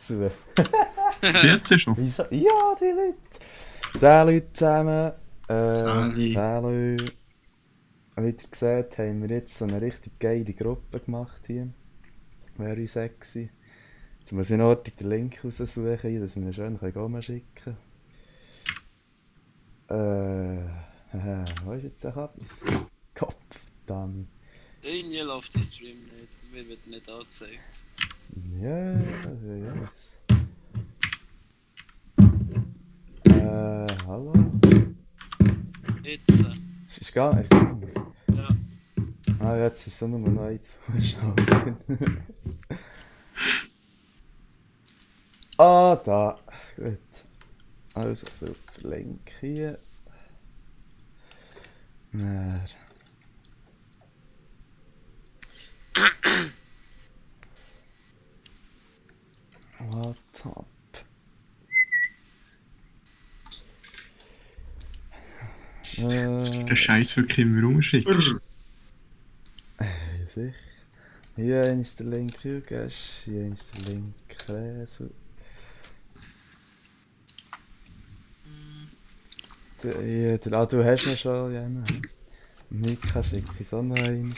zu. Ist jetzt schon? Wieso? Ja, die Leute. 10 Leute zusammen. 10 10 Leute. Wie ihr seht, haben wir jetzt so eine richtig geile Gruppe gemacht hier. Very sexy. Jetzt muss ich noch den Link raussuchen, dass wir ihn schön schicken können. Wo ist jetzt der Kappis? Kopf, Dummy. Irgendwie läuft der Stream nicht. Mir wird nicht angezeigt. Ja, yes. Hallo? Jetzt. Ist gar nicht. Ja. Ah, jetzt ist es nur noch eins. Schauen. Ah, da. Gut. Also, super. Link hier. Dann. WhatsApp. Der Scheiß wirklich immer rumschicken. Sicher. Hier ist der Link Jürgesch, hier ist der Link Kresu. Du hast ihn schon, Jana. Mika schicke ich so noch eins.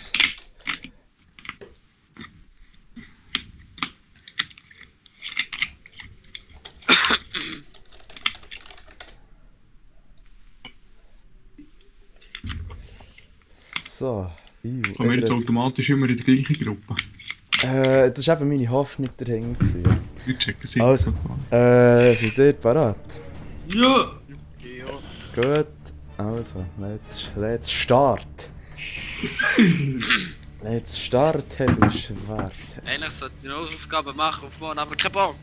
So, Kommen wir jetzt automatisch immer in der gleichen Gruppe? das war eben meine Hoffnung dahinter. Wir checken sie. Also, seid ihr parat? Ja! Ja. Gut, also, let's start. Let's start, Herr Schwert. Eigentlich sollte ich eine Hausaufgabe machen auf morgen, aber kein Bock.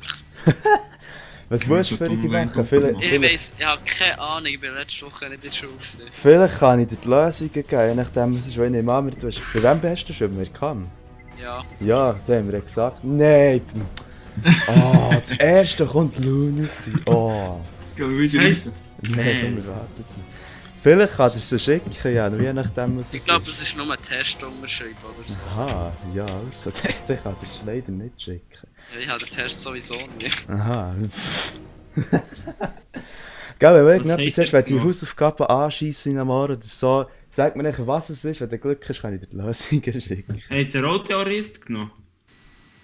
Was musst du für ihn machen? Ich weiss, ich habe keine Ahnung, ich bin letzte Woche nicht in der Schule gewesen. Vielleicht kann ich dir die Lösungen geben, je nachdem, was ist, wenn ich mal du hast. Bei wem hast du schon? Wir kann. Ja. Ja, da haben wir ja gesagt. Nein! Oh, das erste kommt Lunacy. Oh. Gehen wir wieder raus? Nein, komm, wir warten jetzt nicht. Vielleicht kann ich es schicken, ja, je nachdem, was es Ich glaube, es ist nur ein Test unterschreiben oder so. Aha, ja, also, das kann ich es leider nicht schicken. Ja, ich habe den Test sowieso nicht. Aha. Gell, wenn du irgendetwas sagt hast, wenn er die noch? Hausaufgaben anschiessen am Morgen oder so, sag mir nicht, was es ist, wenn du Glück hast, kann ich dir die Lösungen schicken. Hat der auch Terrorist genommen?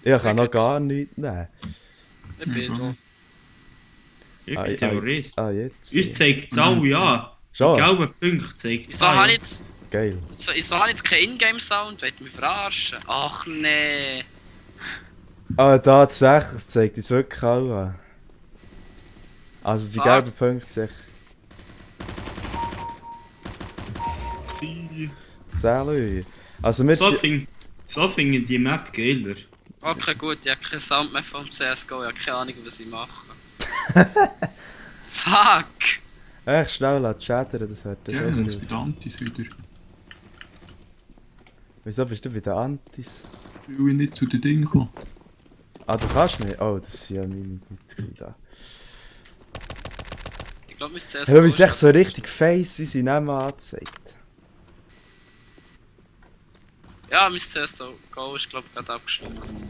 Ich kann noch gar nichts nehmen. Ich bin da. Ich bin Terrorist. Jetzt. Uns zeigt es alle an. Die Schon? gelben Punkte zeigt es Wieso habe ich jetzt... Geil. Wieso habe ich jetzt keinen Ingame-Sound? Wollt ihr mich verarschen? Ach nee. Ah, tatsächlich zeigt es wirklich auch an. Also die Fuck. gelben Punkte sich. Sie. Salü. Also wir So sind... finden die Map geiler. Okay, gut, ich habe keinen Sound mehr vom CSGO, ich habe keine Ahnung, was ich mache. Fuck! Echt schnell chattern, das hört Ja, schon dann wieder. ist bei den Antis wieder. Wieso bist du bei den Antis? Weil ich nicht zu den Dingen komme. Ah, du kannst nicht? Oh, das waren ja meine Leute da. Ich glaube, mein Ja, CSGO wie es echt so richtig face sind, Namen angezeigt. Ja, mein CSGO ist glaube ich gerade abgestürzt.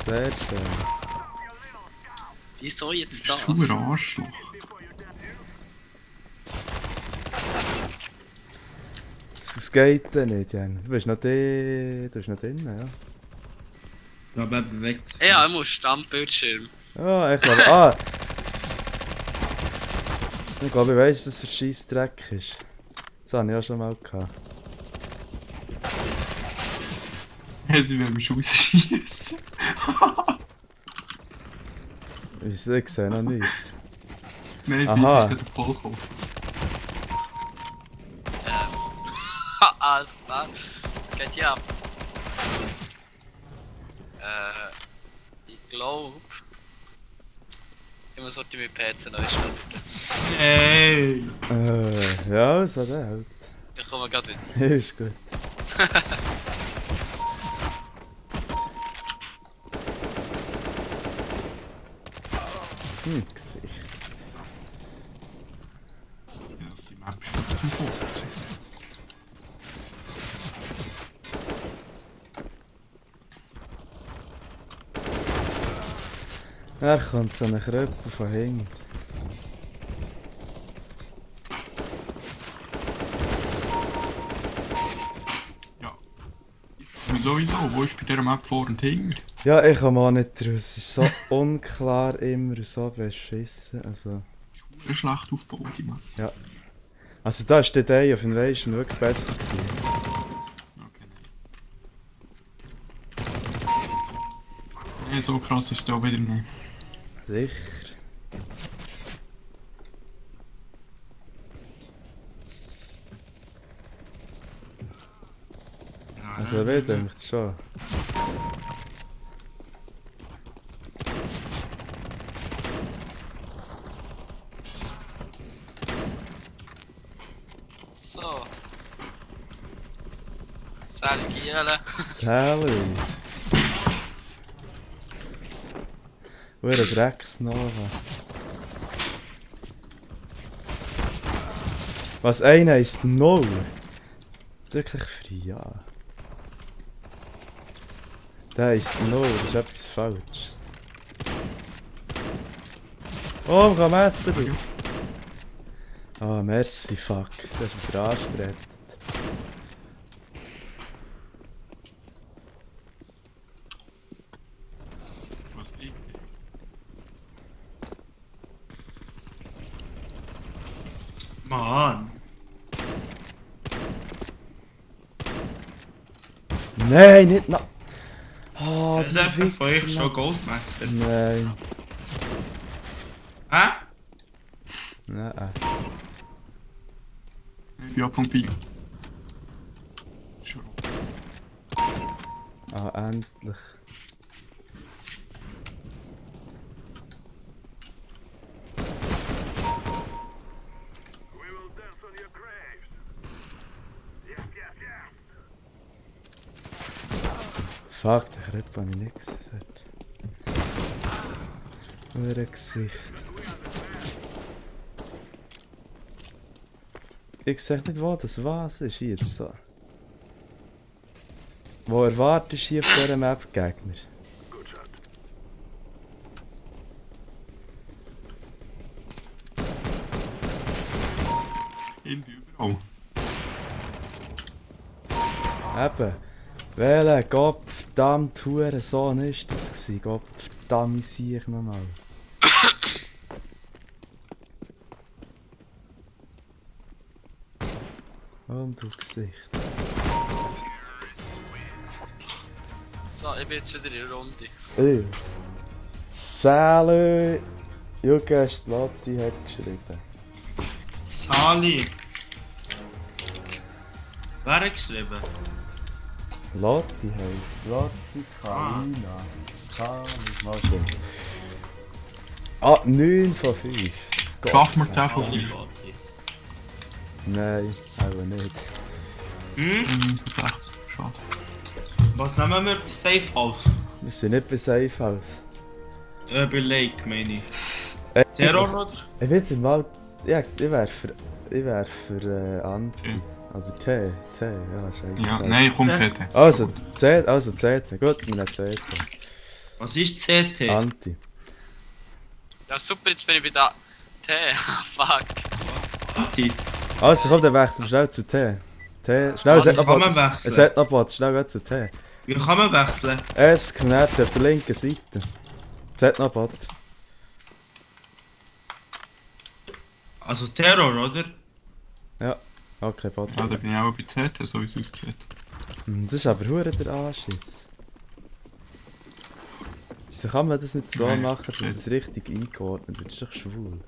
Sehr schön. Wieso jetzt Das das? ist ein Arschloch. Das geht denn nicht, Jan. Du bist noch drin, ja. Da bleibt weg. Ja, ich muss Stammbildschirm. Ah, ich glaube, ich glaube, ich weiss, was das für Scheissdreck ist. Das habe ich auch schon mal gehabt. Sie wollen mich rausschießen. Wieso? Ich sehe noch nicht. Nein, Aha. bis ist der Voll gekommen. Alles klar. Was geht hier ab? Ich glaube... Ich muss heute mit PC neu starten. Hey! Ja, so der halt. Ich komme gerade wieder. Ist gut. Gesicht. Ja, die Map ist wirklich zum Kotzen. Er kommt so ein Kröpel von hinten. Ja. Und sowieso, wo ist bei dieser Map vor und hinten? Ja, ich komme auch nicht raus. Es ist so unklar immer so beschissen. Also, Ist schlecht aufgebaut, die Map. ja. Also da ist die Day of Invasion wirklich besser gewesen. Okay. Nee, so krass ist es da wieder nicht. Sicher. Also wie denkt schon. So. Salgiele. Sally. Hure Drecksnova. Was einer ist no. Wirklich frei, ja. Der ist no, das ist etwas falsch. Oh, kann messen du. Ah, merci, fuck. Das ist der Arsch gerettet. Was liegt hier? Mann. Nein, nicht noch. Oh, Das die ist einfach von euch Wichser. schon Goldmesser. Nein. Hä? Nein. Ich bin ab und bei. Schon. Ah, endlich. Fuck, den Krepp habe ich nicht gesehen. Nur ein Gesicht. Ich sehe nicht, wo das was ist hier so. Wo erwartest du hier auf dieser Map Gegner? Irgendwie überall. Eben. Welcher gottverdammt Hurensohn ist das gewesen? Gottverdammt sehe ich nochmal. Oh, du Gesicht. So, ich bin jetzt wieder in der Runde. Ey. Salü! Jugend Lotti hat geschrieben. Sali. Wer hat geschrieben? Lotti heisst Lotti Kalina. Mal schon. Ah, 9 von 5. Schaffen wir 10 von Sali 5. Lotti. Nein, aber nicht. Hm? Von 6. Schade. Was nehmen wir bei Safe House? Wir sind nicht bei Safe House. Bei Lake, meine ich. Äh, Terror oder? Ich wieder mal. Ja, ich wär für Anti. Oder T. Ja, scheiße. Ja, nein, komm, ZT. Also, CT. Gut, wir nehmen CT. Was ist CT? Anti. Ja super, jetzt bin ich bei der T. Fuck. Anti. Also, komm, dann wechseln wir schnell zu T. T. Schnell, Was, es hat noch kann man Bots. wechseln? Es hat noch Bots. Schnell geh zu T. Wie kann man wechseln? Es knärt auf der linken Seite. Es hat noch Bot. Also Terror, oder? Ja. Okay, Bot. Ja, da bin ich auch bei ZT, so wie es aussieht. Das ist aber hure der Anschiss. Wieso kann man das nicht so Nein, machen, dass shit. es richtig eingeordnet wird? Das ist doch schwul.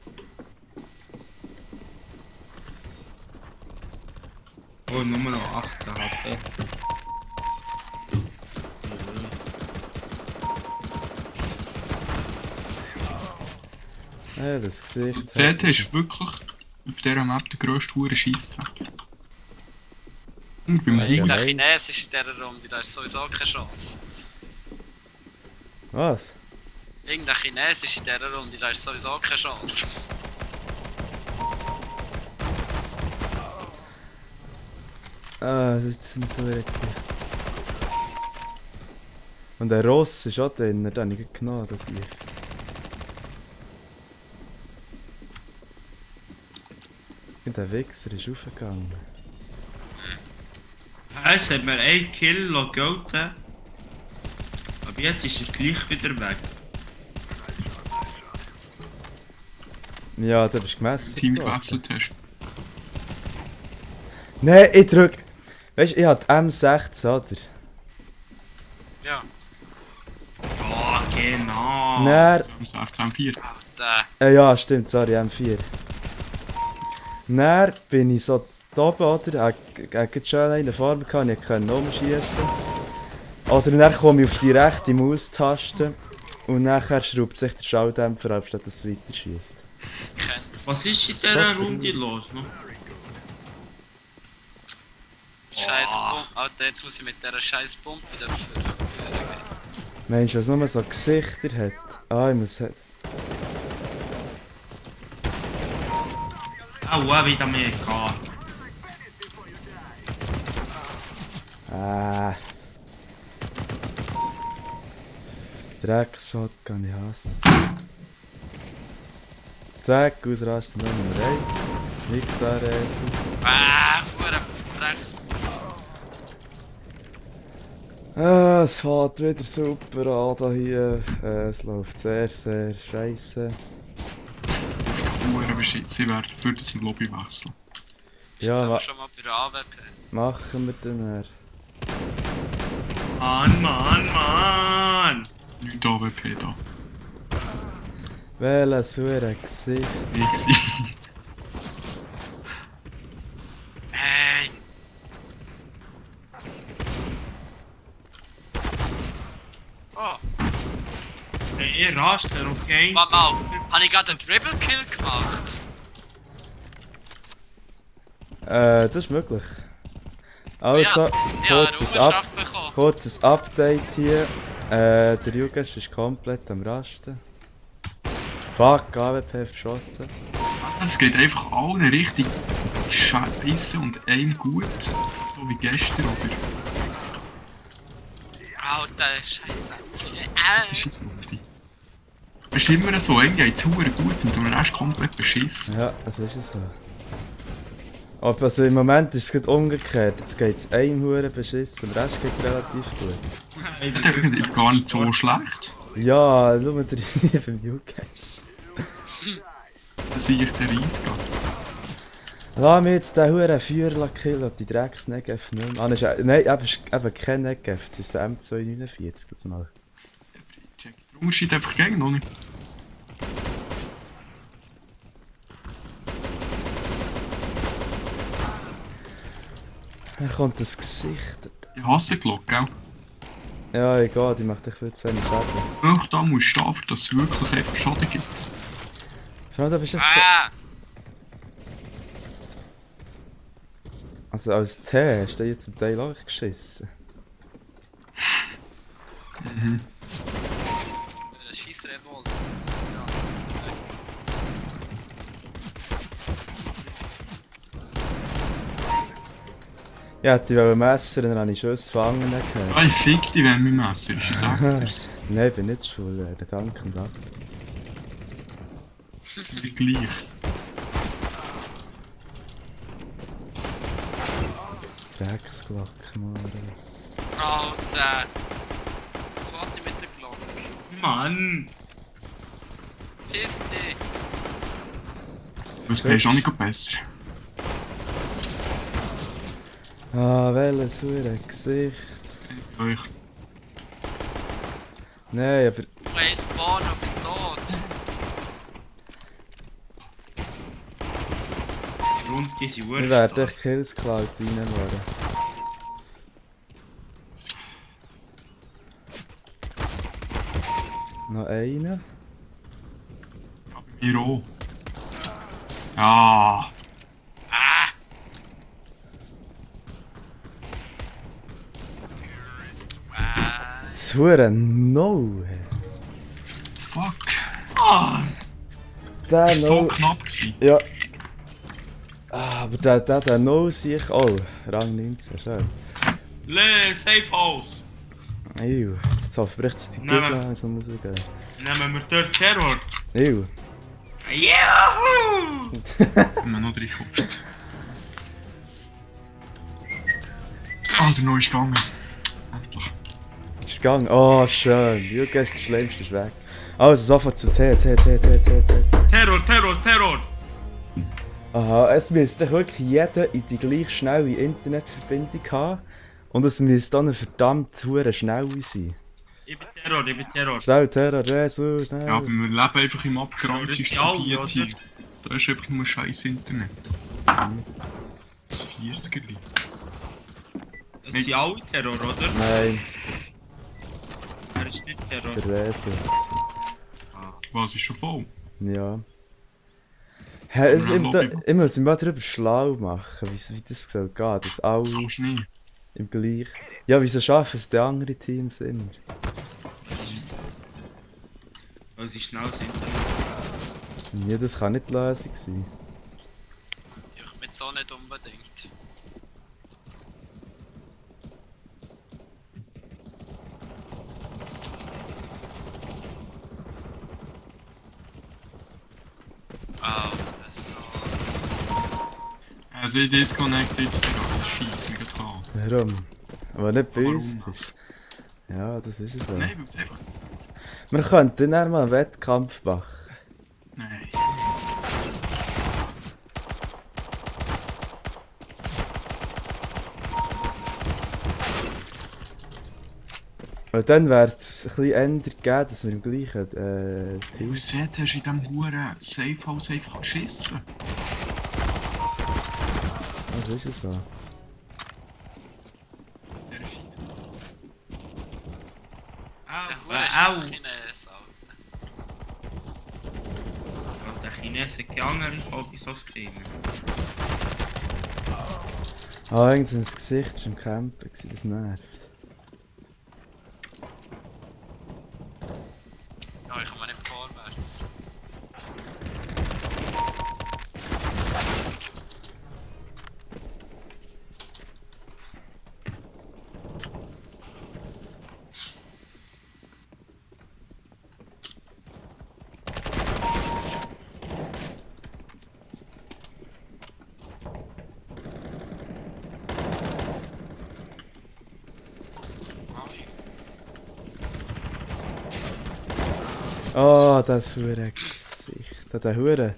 Oh, nur noch 18 HP. Ja, das Gesicht. ZT ist wirklich auf dieser Map der grösste hure Scheissdreck. Und beim Ja, Irgendein Haus. Chines ist in dieser Runde, da ist sowieso keine Chance. Was? Irgendein Chines ist in dieser Runde, da ist sowieso keine Chance. Ah, das ist ein so Gesicht. Und der Ross ist auch drin, den habe ich genommen, das ich. Irgendein Wichser ist raufgegangen. Es hat mir 1 Kill gegolten. Aber jetzt ist er gleich wieder weg. Ja, du bist gemessen. Team gewechselt hast. Nein, ich drück. Weißt du, ich hab die M16, oder? Ja. Ja, genau. Dann, 16-4. Alter. ja, stimmt, sorry, M4. Dann bin ich so da oben, oder? Ich hatte schon eine Form, ich konnte umschießen. Oder dann komme ich auf die rechte Maustaste und nachher schraubt sich der Schalldämpfer ab, statt dass es weiter schießt. Kennt's. Was ist in dieser Runde los? No? Scheiß Pumpe. Alter, jetzt muss ich mit dieser scheiß Pumpe wieder führen. Meinst du, was nur so Gesichter hat? Ah, ich muss jetzt. Aua, wieder mehr gehabt. Ah. Dreckshotgun, ich hasse. Zack, ausrasten, Nummer 1. Nix da, Reisen. Hure Drecks. Ah, es fährt wieder super an da hier. Es läuft sehr, sehr scheiße. Uhren beschissen, ich werde dafür, dass wir Lobby wechseln. Jetzt Ja, haben wir schon mal bei der AWP. machen wir dann. Mann! Nicht AWP da. Welches hure Gesicht. Ich Hey. Oh, Hey, ihr Raster, okay? warte mal. Habe ich gerade einen Dribble-Kill gemacht? Das ist möglich. Also, Ja, eine Urstrafe bekommen. kurzes Update hier. Der Jugend ist komplett am Rasten. Fuck, AWP verschossen. Es geht einfach allen richtig scheiße und einem gut. So wie gestern, oder? Alter, Scheiße. Das ist jetzt lustig. Es ist immer so, einem geht's verdammt gut und der Rest komplett beschissen. Ja, das ist es so. Aber also im Moment ist es gerade umgekehrt. Jetzt geht es einem Huren beschissen, dem Rest geht es relativ gut. Das ist eigentlich gar nicht so schlecht. Ja, schau mal rein beim Jugend. Das sehe ich der Reis geht. Lass mich jetzt den Huren Feuer killen und die Drecks-Negev nicht mehr. Ah, nein, eben kein Negev, es ist ein M249 das mal. Check. Der Unterschied einfach gegen noch nicht. Da kommt das Gesicht. Ich hasse Glock, gell? Ja, egal, die macht dich viel zu wenig Schaden. Ach, da musst du stehen, dass es wirklich einfach Schaden gibt. Schau, da bist du jetzt so... Also als T hast du jetzt zum Teil auch geschissen. Schießt der Revolver. Alles klar. Ja, ich wollte Messer, dann habe ich Schuss gefangen. Gehört. Ah, ich fick dich, wenn mein Messer ist, ich sag dir's. Nein, ich bin nicht schuld, der Dank und ab. Wie gleich. Drecksglocke, Mann. Alter. Was warte ich mit der Glocke? Mann! Piss dich. Das ist auch nicht besser. Ah, welches hure Gesicht. Euch. Nein, aber... Play Spawn und bin tot. Die Runde sind Wir werden echt Kills geklaut reinmachen. Noch einen. Ja, bei mir auch. Ja. Das hure No. Fuck. Der Das war so No... knapp gewesen. Ja. Ah, aber der No sich auch. Rang 19, schön. Safe House! Ew, jetzt hoffe ich, dass die Nein, Gegner so muss gehen. Nehmen wir dort Terror. Ew. Juhu! Wenn man noch reinkommt. Ah, der neue ist gegangen. Endlich. Ist gegangen. Oh, schön. Jürgen, ist der Schlimmste, ist weg. Also, sofort zu T. Terror, Terror, Terror! Aha, es müsste wirklich jeder in die gleich schnelle Internetverbindung haben. Und es müsste auch eine verdammt hure schnelle sein. Ich bin Terror, ich bin Terror. Schnell, Terror, Jesus, schnell. Ja, aber wir leben einfach im abgeranzten Ja, das ist Gebiet alt, hier. oder? Da ist einfach nur scheiß Internet. Das 40er. Das sind alle Terror, oder? Nein, Er ist nicht Terror. der Reso. Was ist schon voll? Ja. Hey, Ja, ich muss mich mal darüber schlau machen, wie das soll gehen, dass alle Sagst du nicht? im gleich... Ja, wieso schaffen es die anderen Teams immer? Weil sie schnell sind. Ja, das kann nicht die Lösung sein. Natürlich mit so nicht unbedingt. Oh, das ist so. Also ich disconnecte jetzt gerade. Scheiss mich gerade an. Warum? Aber nicht bei Warum? uns bist. Ja, das ist es so. Nein, weil es einfach... Wir könnten dann mal einen Wettkampf machen. Nein. Und dann wäre es ein bisschen änder gegeben, dass wir im gleichen Team... Du siehst, hast du in diesem Huren Safehouse einfach geschissen. Was ist es so? Der Shit. Der Hure Au, ist au! ein Chines, Alter. Und der Chinese gegangen, ob ich so streamen. Ah, irgend so ein Gesicht ist im Campen, gewesen, das nervt. Ja, ich komme nicht vorwärts. Oh, das hure Gesicht. Der hure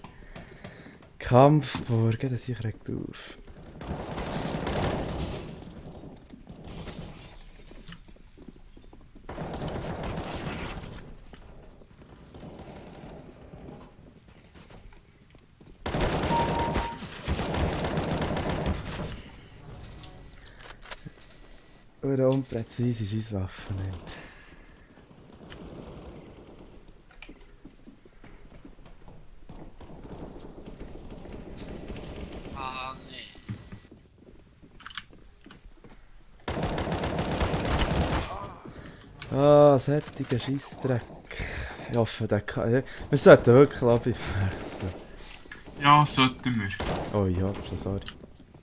Kampfburg, das ich regt auf. Hure unpräzise ist unsere Waffe nicht. Ah, nee. Ah, sättiger Scheissdreck. Ich hoffe, der kann... Ja, wir sollten wirklich Lobby wechseln. Ja, sollten wir. Oh ja, schon sorry.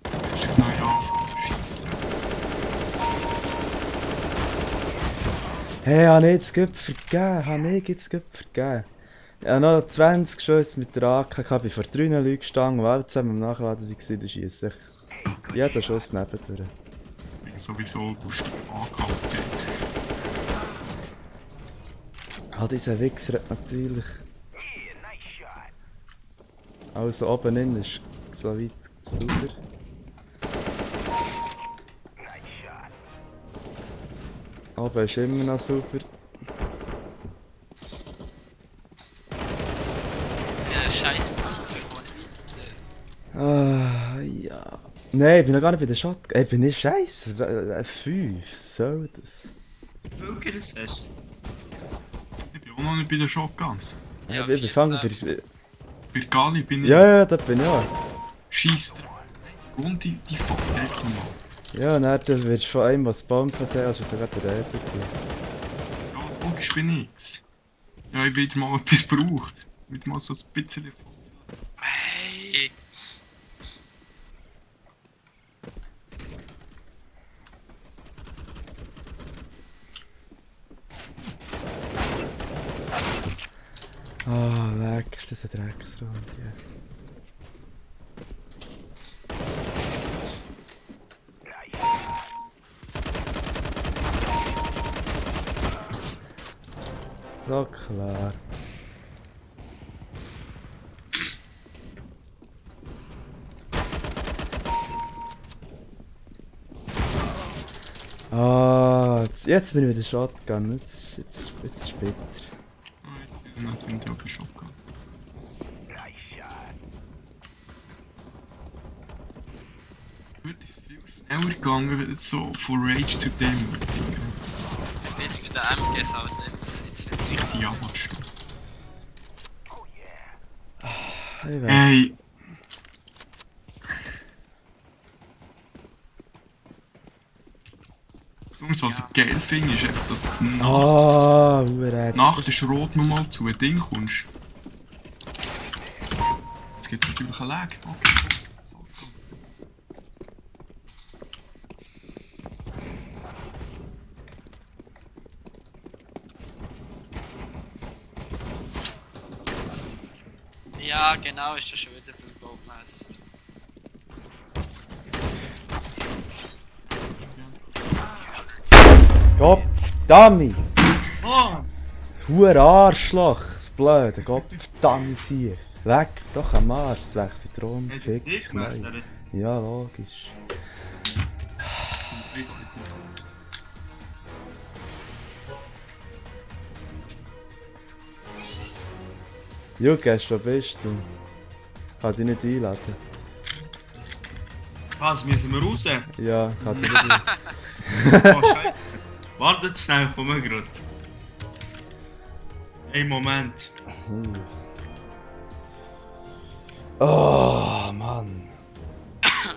Das ist genau ja. Scheiße. Hey, habe ich jetzt gut vergeben? Ich habe noch 20 Schüsse mit der AK, ich bin vor 3 Leuten gestanden, weil alle zusammen am Nachladen waren, da schiesse ich jeden Schuss nebendurch. Ich bin sowieso August angekastet. Ah, dieser Wichser hat natürlich... Also oben innen ist so weit sauber. Oben ist immer noch sauber. Ja, scheiß Kugel, wo Ah, ja. Nein, ich bin noch gar nicht bei der Shotgun. Ich bin nicht scheiße. 5, soll das? Welcher das hast? Ich bin auch noch nicht bei den Shotguns. Ja, ich bin fangen bei... 14. Bei der Gali bin ich... Ja, da bin ich auch. Scheiss. Und die fuckt einfach mal. Ja, und dann wirst du von einem, was bombt hat, also sogar der Reise gewesen. Ja, logisch bin ich's. Ja, ich wieder mal etwas gebraucht. Wieder mal so ein bisschen... Hey. Ah, Ah, leck, ist das ein Drecksrund, ja. So klar. Ah, jetzt bin ich wieder Shotgun. Jetzt ist es bitter. Dann bin ich auch bei Shotgun. Gut, ist viel schneller gegangen, wenn es so von Rage zu dem wird. Ich bin jetzt bei der MG Sound, jetzt wird's richtig. Richtig Jammerst. Ich weiß. Hey! Besonders was ich geil finde, ist einfach, dass du nach der Schrot nochmal zu einem Ding kommst. Jetzt gibt es natürlich einen Lag. Okay. Ja, genau, ist das schon wieder beim Goldmesser. Gottverdammt! Oh! Huer Arschloch, das blöde, Gottverdammt hier. Leck doch am Arsch, das wechselt rum, Hat er fickt's dich neu. gemessert? Ja, logisch. Jugesch, wo bist du? Kann dich nicht einladen. Was, müssen wir raus? Ja, kann dich nicht einladen. Oh, Scheiße. Wartet schnell, komm mal gerade. Ein Moment. Oh, Mann.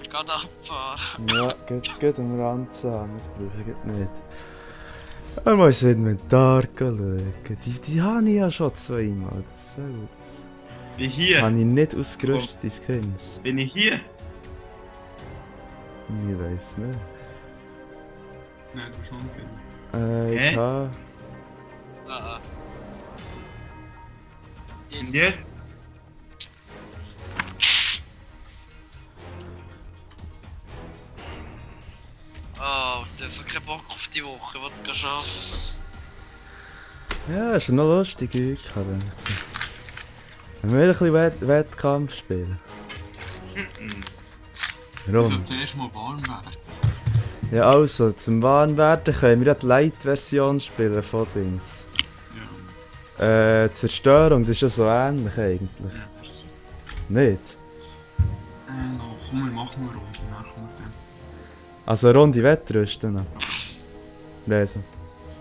Geht abfahren. Ja, geht am Rand zusammen, das brauche ich nicht. Einmal ins Inventar schauen. Die habe ich ja schon zweimal, das soll das. Bin ich hier? Habe ich nicht ausgerüstete Skins? Bin ich hier? Ich weiss nicht. Nein, du schon nicht. Ich Hä? habe... Ah. Und Jetzt. jetzt? Oh, das hat keinen Bock auf die Woche, was du arbeiten. Ja, ist noch lustig, ich habe gedacht. Wenn wir ein bisschen Wettkampf spielen. Also Warum? zuerst mal warm werden. Ja, also, zum Warmwerden können wir die Light-Version spielen von Dings. Ja. Zerstörung, das ist ja so ähnlich eigentlich. Ja, merci. Nicht? No, komm, wir machen eine Runde, dann kommen wir dann. Also eine Runde Wettrüsten noch. Lesen.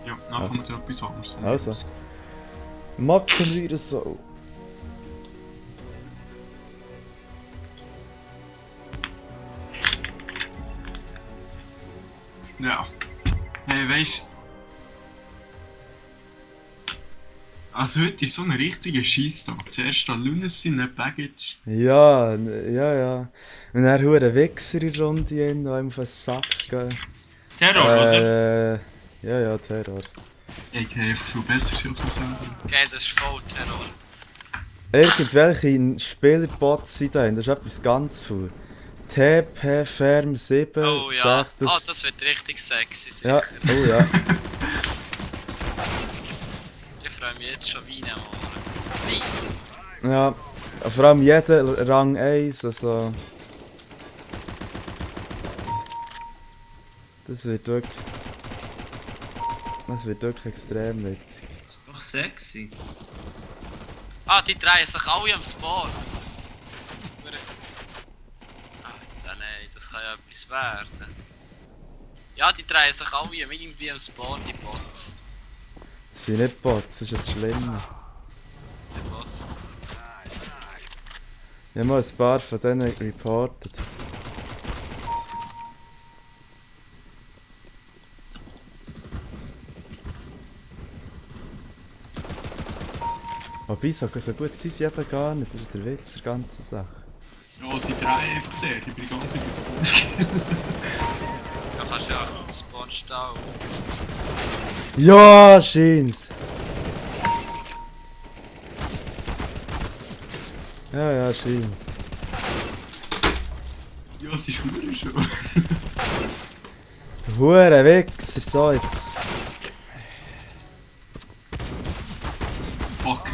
Ja, dann kommen wir etwas anderes. Also. Machen wir es so. Ja. Hey, weisst also heute ist so ein richtiger Scheisstag. Zuerst da Lunacy, dann Baggage. Ja, ja. Und dann hure Wichser in der Runde hin, die einem auf den Sack gehen. Terror, oder? Ja, Terror. Ich kann einfach viel besser sein als wir selber. Okay, das ist voll Terror. Irgendwelche Spielerbots sind da, das ist etwas ganz viel. TP Ferm 7, Oh ja, 6, das... das wird richtig sexy, sicher. Ja, oh ja. Ich freue mich jetzt schon Wein am Morgen. Ja, vor allem jeder Rang 1, also... Das wird wirklich extrem witzig. Ist doch sexy. Ah, die drehen sich alle am Spawn. Alter, nein, das kann ja etwas werden. Ja, die drehen sich alle irgendwie am Spawn, die Bots. Das sind nicht Bots, das ist das Schlimme. Die Bots. Ich habe mal ein paar von denen reportet. Wobei, so gut sind sie eben gar nicht, das ist der Witz der ganzen Sache. Ja, sie drehen einfach der, die ganze Zeit so. Da kannst du ja auch am Spawn stehen. Ja, scheint's! Ja, scheint. Ja, es ist verdammt schon. Hure Wichser, so jetzt. Fuck.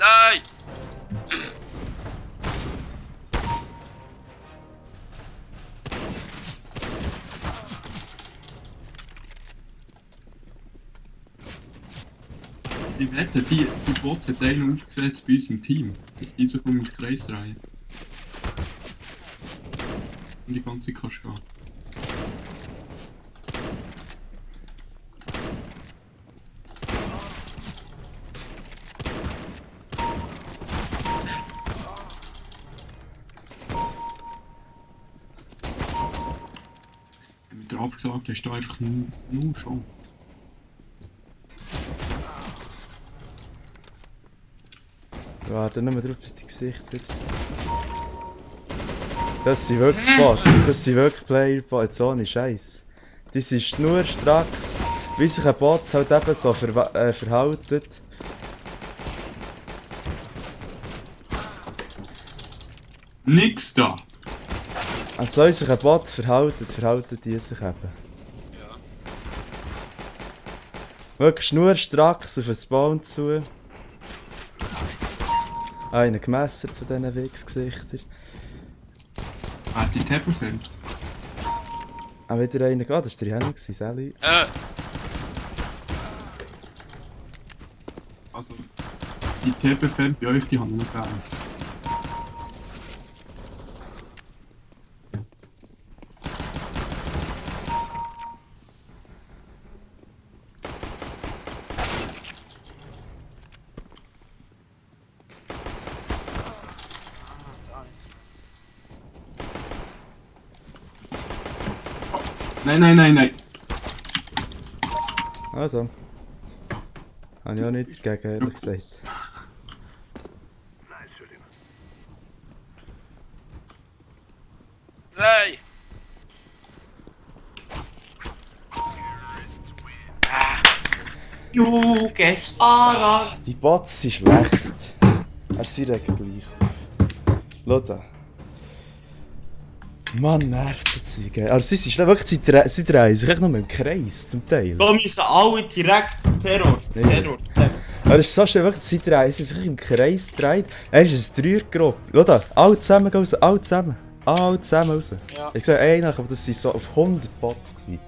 Nein! Ich wette, die Bots hat einen aufgesetzt bei uns im Team, dass die sich um den Kreis drehen. Und die ganze Zeit kannst du gehen. Wenn du dir abgesagt hast, du einfach null Chance. Warte nur drauf, bis die Gesicht wird. Das sind wirklich Bots, das sind wirklich Player-Bots, ohne Scheiß. Die sind schnurstracks, wie sich ein Bot halt eben so verhaltet. Nix da! Also, wie sich ein Bot verhalten die sich eben. Ja. Wirklich schnurstracks auf den Spawn zu. Einer gemessert von diesen Wichsgesichtern. Hat die Tepperfeld? Auch wieder einer, das war der Henning, Sally. Also, die Tepperfeld bei euch, die haben wir noch gar nicht. Nein. Also. Habe ich auch nichts dagegen, ehrlich gesagt. Nein! Jugendfahrer! Die Bots sind schlecht. Aber sie regen gleich auf. Schau da. Mann, nervt das Zeug. Aber sie sind schlecht, wirklich, sie drehen sich echt nur im Kreis, zum Teil. Da müssen alle direkt Terror. Ja. Terror. Aber es ist so schnell, wirklich, sie drehen sich im Kreis drehen. Er ist eine Dreiergruppe. Schau da, alle zusammen gehen raus, alle zusammen raus. Ja. Ich sehe einer, aber das waren so auf 100 Bots gewesen.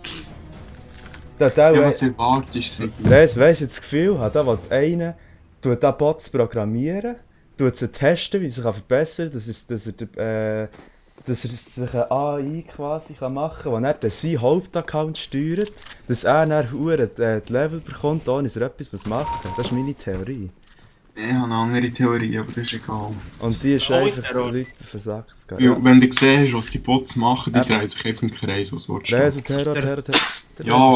Da, Ja, was erwartest du? Weiss ich das Gefühl hat, da will einer da Bots programmieren, sie testen, wie sie sich verbessern kann, dass er sich eine AI quasi machen kann, wo er dann seinen Hauptaccount steuert, dass er dann die Level bekommt, ohne dass er etwas machen kann. Das ist meine Theorie. Ich habe eine andere Theorie, aber das ist egal. Und die ist Oh, einfach Terror. für Leute versagt zu gehen. Ja, wenn du siehst, was die Bots machen, die Eben. drehen sich einfach im Kreis, was willst du? Reso Terror. Ja,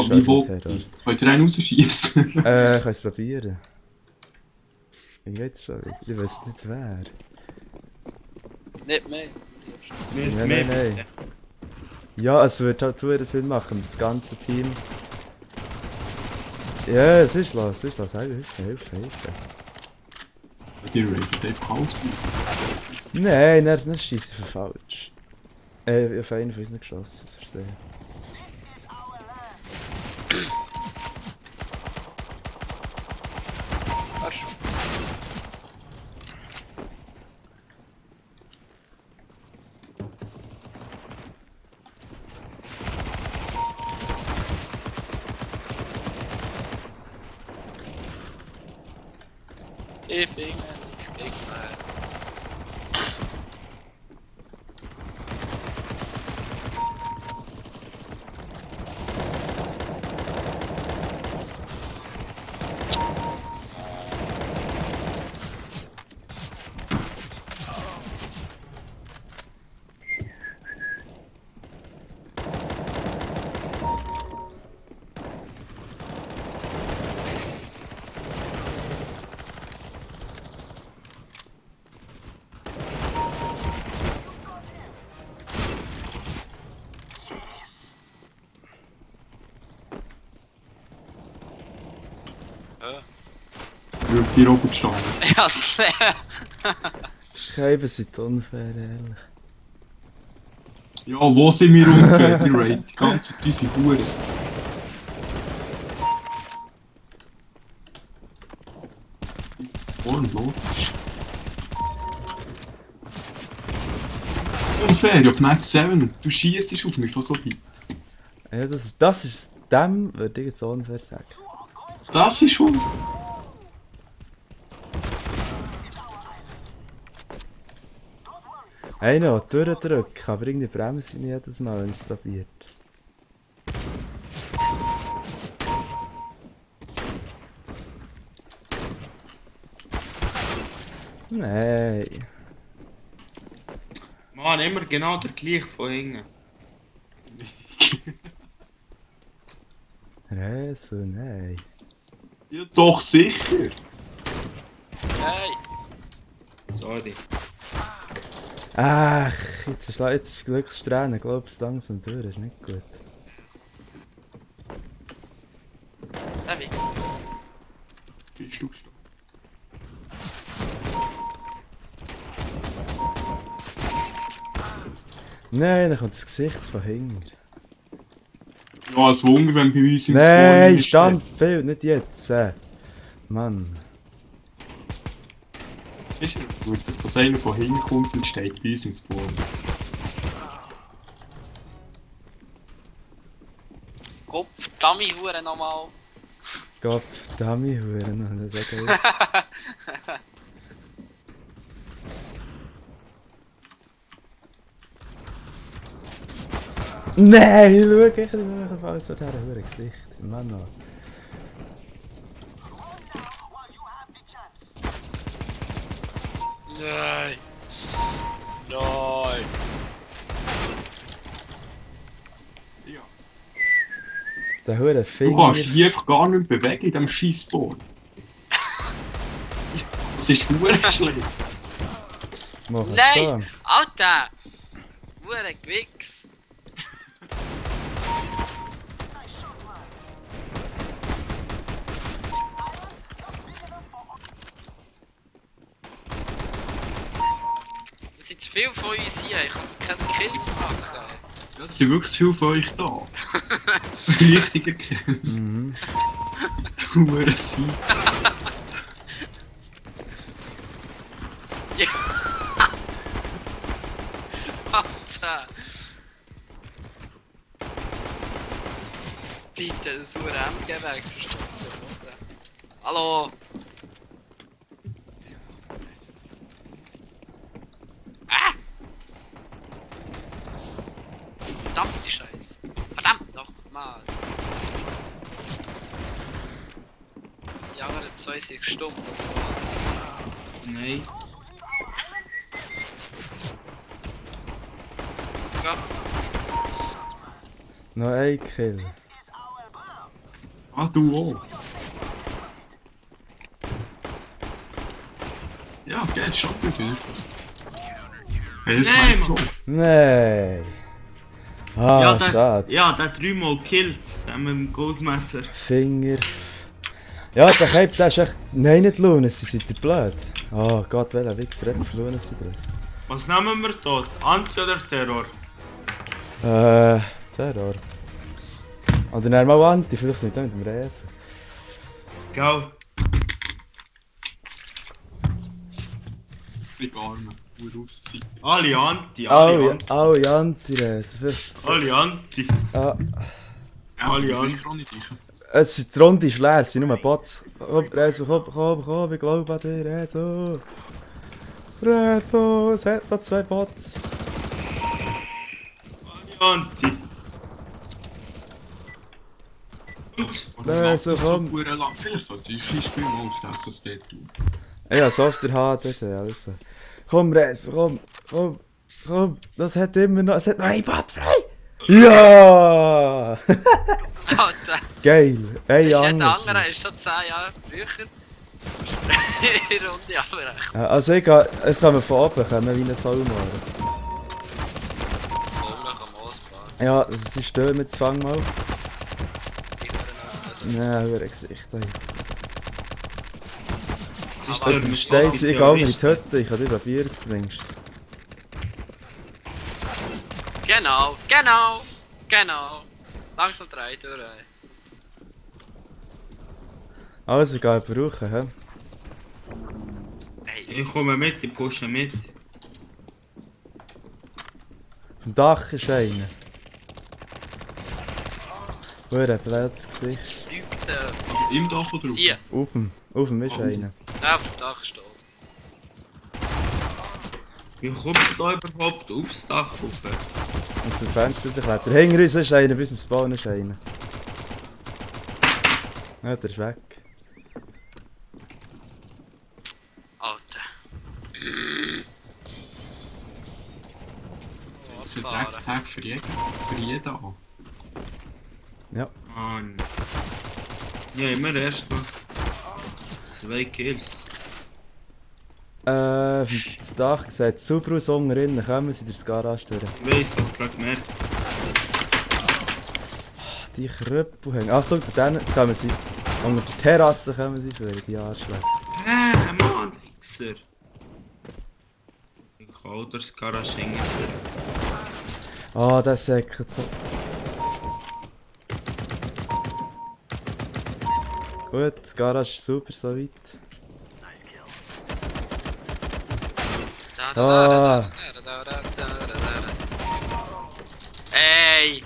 wie wohl? wohl? Könnt ihr einen rausschießen? Ich kann es probieren. Wie geht's schon wieder? Ich weiß nicht wer. Nicht mehr. Nein. Ja, es würde halt verdammt Sinn machen, das ganze Team. Ja, es ist los. Hilfe. Die rated einfach alles aus. Nein, er schießt für falsch. Auf einen von uns nicht geschossen, das verstehe ich. Arsch. Ich finde nichts gegen mehr. Für die Robotstange. Ich hab's gesehen. Scheiben sind unfair, ehrlich. Ja, wo sind wir unfair, die Raid? Die ganze Zeit unsere Huren. Logisch. Unfair, ja, Max 7, du schießt auf mich von so weit. Ja, das ist dem, würde ich jetzt unfair sagen. Das ist schon. Einer will durchdrücken, aber irgendwie bremse ich nicht jedes Mal, wenn ich es probiert. Nein. Mann, immer genau der gleiche von hinten. Rezo, nein. Ja, doch sicher. Hey. Sorry. Ach, jetzt ist Glückssträhne, glaubst du, langsam durch, ist nicht gut. Der Wichs. Bist du gestorben? Nein, dann kommt das Gesicht von hinten. Ja, ein Wunder, wenn bei uns im Nein, Spawn Standbild, nicht jetzt. Mann. ist ja gut, dass einer von hinten kommt und steht bei uns im Spawn. Kopf, Dummy, Hure nochmal. Gott, Dummy, Huren. Nein, schau, ich habe falsch an dieser Hure Gesicht. Mann. Nein. Nein. Ja. Der Hure Du Finger. kannst dich einfach gar nicht bewegen in diesem Scheissboard. Das ist verdammt schlecht. Mach es Nein! Alter! Hure Gewichs! Es sind zu viele von uns hier, ich kann keine Kills machen. Ja, es sind wirklich zu viele von euch da. Richtige Kill. so. Mhm. Hure sein. Ja! Alter! Bitte, das Hure MG weg, verstehst du? Hallo! Ah! Verdammte Scheiße! Verdammt nochmal! Die anderen zwei sind gestummt oder was? Nein. Ja. Noch ein Kill. Ah, du auch. Ja, geht schon wieder. Hey, das Nein, meint Mann. schon. Nein. Ah, Ja, schade. der dreimal gekillt, der mit dem Goldmesser. Finger. Ja, der Cape, der ist echt... Nein, nicht Lunas, sie sind blöd. Oh Gott, welcher Wichser hat auf Lunas drauf? Was nehmen wir dort? Anti oder Terror? Terror. Oder dann mal Anti, vielleicht sind wir mit dem Rezo. Gell? Ich gar nicht. Nur Auszeit. Alle Anti, alle Anti. Alle Anti-Rezo. Alle Anti. Ah, Ja, Alle aber an. sicher auch nicht ich. die Runde ist leer, es sind nur Bots. Komm, Rezo, komm, ich glaube an dich, Rezo. Rezo, es hat noch 2 Bots. Alle Anti. Nein, so so komm. lang. Vielleicht sollte ich Skispiel mal auf das SSD tun. Ja, so auf der HD, also. Komm, Rezo, komm. Das hat immer noch... Es hat noch ein Bot frei. Ja! Alter! Geil. Ein Ist ja der anderes. andere ist schon 10 Jahre früher. In Runde abbrechen. Ja, also ich gehe... Es kommen von oben, kommen wie ein Salmar. Voll am Ausbau. Ja, das ist schön mit Fang mal. Ich höre noch. Also, Ja, über ein Gesicht. Ey. ist Aber der Das mit steht, ich Loki gehe in die Terrorist. Hütte, ich kann dich probieren es zumindest. Genau, genau, genau. Langsam 3 durch. Also, ich gehe brauchen, hä? Hey, Ich komme mit, ich pushe mit. Vom Dach ist einer. Hure Platz Gesicht. jetzt fliegt der. Was im Dach oder drauf? Hier, Auf dem ist Oh. einer. der auf dem Dach steht. Wie kommt man da überhaupt aufs Dach rauf? Aus dem Fenster rausklettern. Hinter uns ist einer, bis zum Spawn ist einer. Ja, der ist weg. Alter. Das ist ein Dreckstag für jeden an. Mann. Ja, immer erst noch 2 Kills. Das Dach sieht super aus, unten drin kommen sie durch das Garage durch. Ich weiss, was gerade gemerkt. Die Krüppel hängen. Achtung, da jetzt kommen sie. Unter der Terrasse kommen sie für die Arschlöcher. Mann, Wichser. Ich kann auch durchs Garage hängen. Ah, das säckert so. Gut, das Garage ist super so weit. Hey!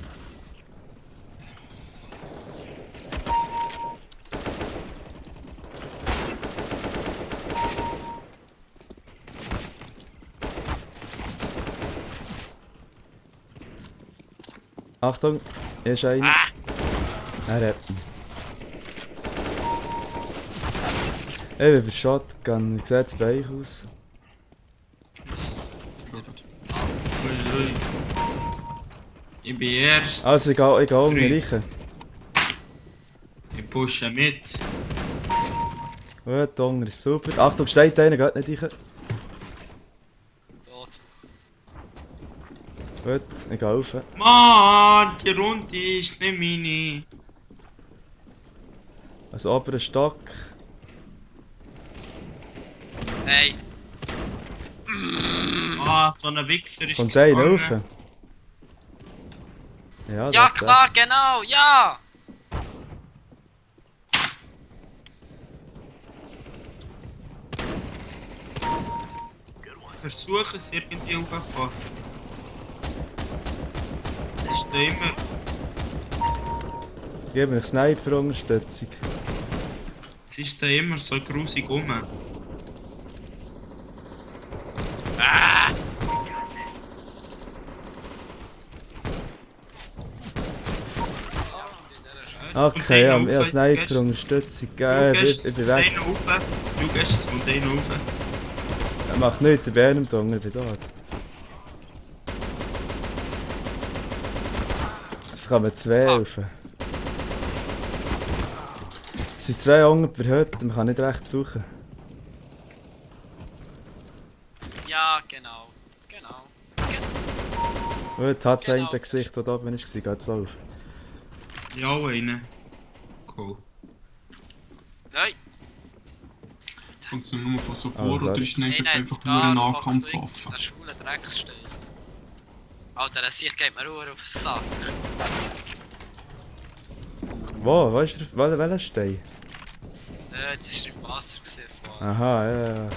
Achtung, hier ist einer. Ah! Er hat ihn. Ich bin über Shotgun, wie sieht das bei euch aus? Ui, ui. Ich bin erst. Also, ich gehe unten Drei. rein. Ich pushe mit. Gut, der Hunger ist super. Achtung, steht einer, geht nicht rein. Tot. Gut, ich gehe rauf. Mann, die Runde ist nicht meine. Also, oberen Stock. Hey! Ah, so ein Wichser ist Kommt einer gegangen. rauf? Ja, Ja, das ist klar, genau, ja! Versuche es irgendwie hochzufahren. Das ist da immer. Ich gebe euch Sniper-Unterstützung. Es ist da immer so grusig rum. Ah! Okay, ja, ich habe Sniper-Unterstützung gegeben. Ich bin weg. Du gehst, es kommt einer rauf. Er macht nichts, der Bär im Hunger, ich bin dort. Es kommen zwei rauf. Es sind zwei Hunger per Hütte, man kann nicht recht suchen. Ja, genau. Genau. Gut, hat es Genau. ein Gesicht, das da oben war, geht es auf. Ja, einer. Cool. Nein! Kommt es nur von so Ah, vor klar. oder ist nicht Nein, einfach nur eine Nahkampfwaffe? in der schwulen Drecksstelle. Alter, der Sicht geht mir nur auf den Sack. Wo ist der? Welcher Stein? Jetzt ist er im Wasser gesehen vorhin. Aha, ja.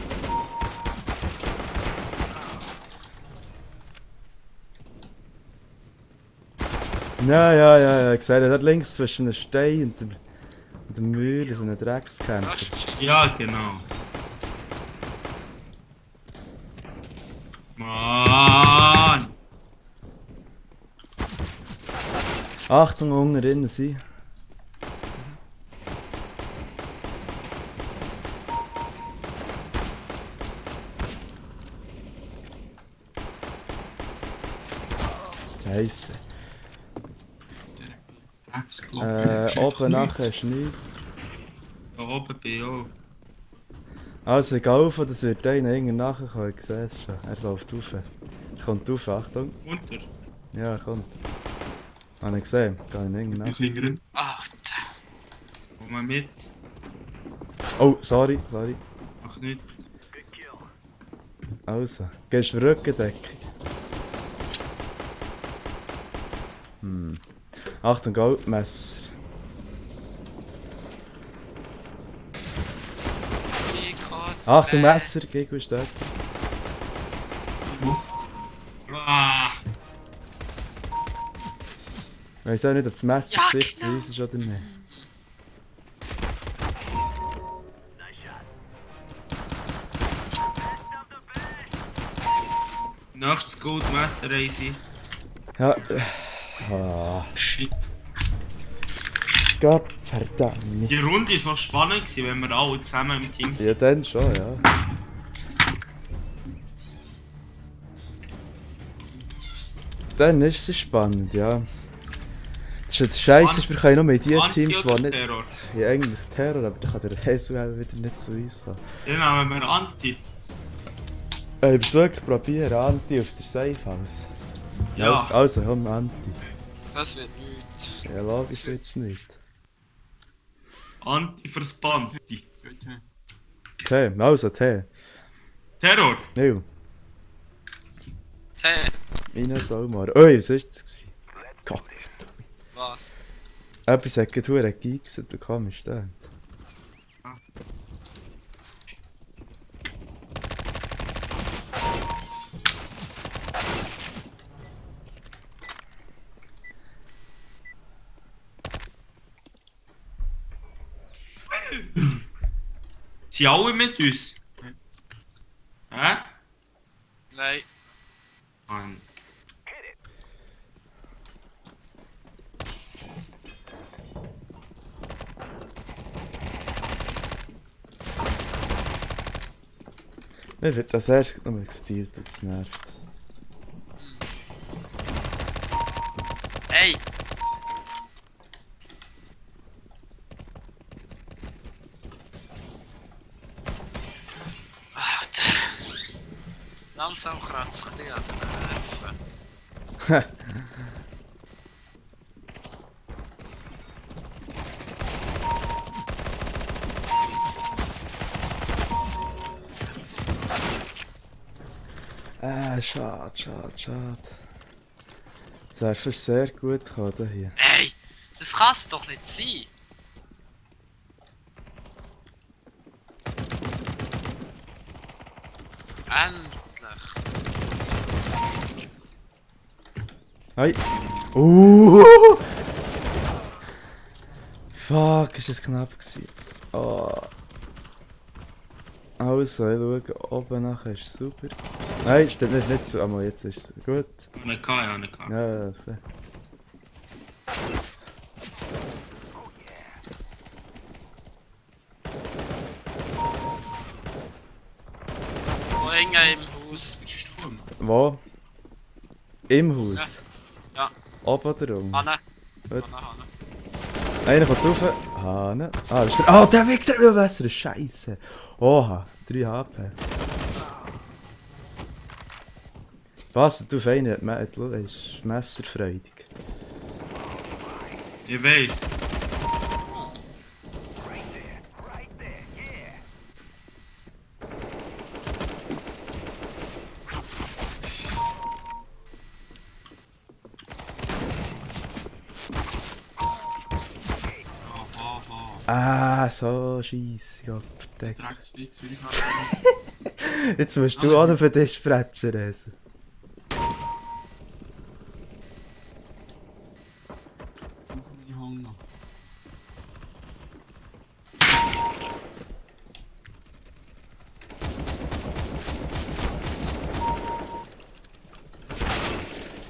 Ja, ich sehe, dort links zwischen dem Stein und dem Mühl ist ein Dreckskämpfer. Ja, genau. Mann! Achtung, unten drinnen sind. Scheisse. Oben nachher ist nichts. Da oben bin ich auch. Also, ich gehe rauf, das wird einer irgendwann nachher kommen. Ich sehe es schon. Er läuft rauf. Er kommt rauf, Achtung. Unter. Ja, er kommt. Habe ich gesehen. Gehe ich irgendwann Bis nachher. hingern. Alter. Komm mal mit. Oh, sorry. Ach, macht nichts. Also, gehst du Rückendeckung? Achtung, Goldmesser. Achtung, Messer, gegen was steht's? Ah, Ich weiß auch nicht, ob das Messer Ja, sichtweise ist oder nicht. nächstes Goldmesser easy. Ja. Ah, Shit. Gott verdammt. Die Runde war noch spannend gewesen, wenn wir alle zusammen im Team sind. Ja, dann schon, ja. Dann ist es spannend, ja. Das ist jetzt scheiße, wir können noch mit den Anti Teams, oder die nicht... Terror? Ja, eigentlich Terror, aber dann kann der Hesuel wieder nicht zu uns kommen. Dann nehmen wir Anti. Ich will es wirklich probieren, Anti auf der Safe House. Ja. Also, komm, Anti. Das wird nichts. Ja, logisch wird's nicht. Anti fürs Band. T, also T. Terror. Neil, Hey, Ines Almar. Ui, was war das? Gott. was? Etwas hat gerade verdammt geigselt, du kommst da. Sind alle mit uns? Hä? Nein. Mann. Mir wird das erst noch mal gestealt, das nervt. Ey! Alter. Langsam kratzt es ein bisschen an den Nerven. Schade. Das wäre fast sehr gut gekommen hier. Ey! Das kann's doch nicht sein! Endlich! Hey! Fuck, ist das knapp gewesen. Oh. Also, ich schaue oben nachher, ist super. Nein, stimmt nicht so, aber jetzt ist es gut. Eine K, ja, eine K. Ja, so. Wo hängen im Haus? Wo? Im Haus? Ja. Oben oder unten? Hanne. Gut. Hanne. Einer kommt rauf. Hane. Ah, das ist der... Oh, der Wichser hat mir besser. Scheiße. Oha, 3 HP. Passt auf einen, ist messerfreudig. Ich weiss. Ah, so scheisse. Gott, verdeckt. Dreckswichser. Jetzt musst du auch noch für dich spretschen, Rese.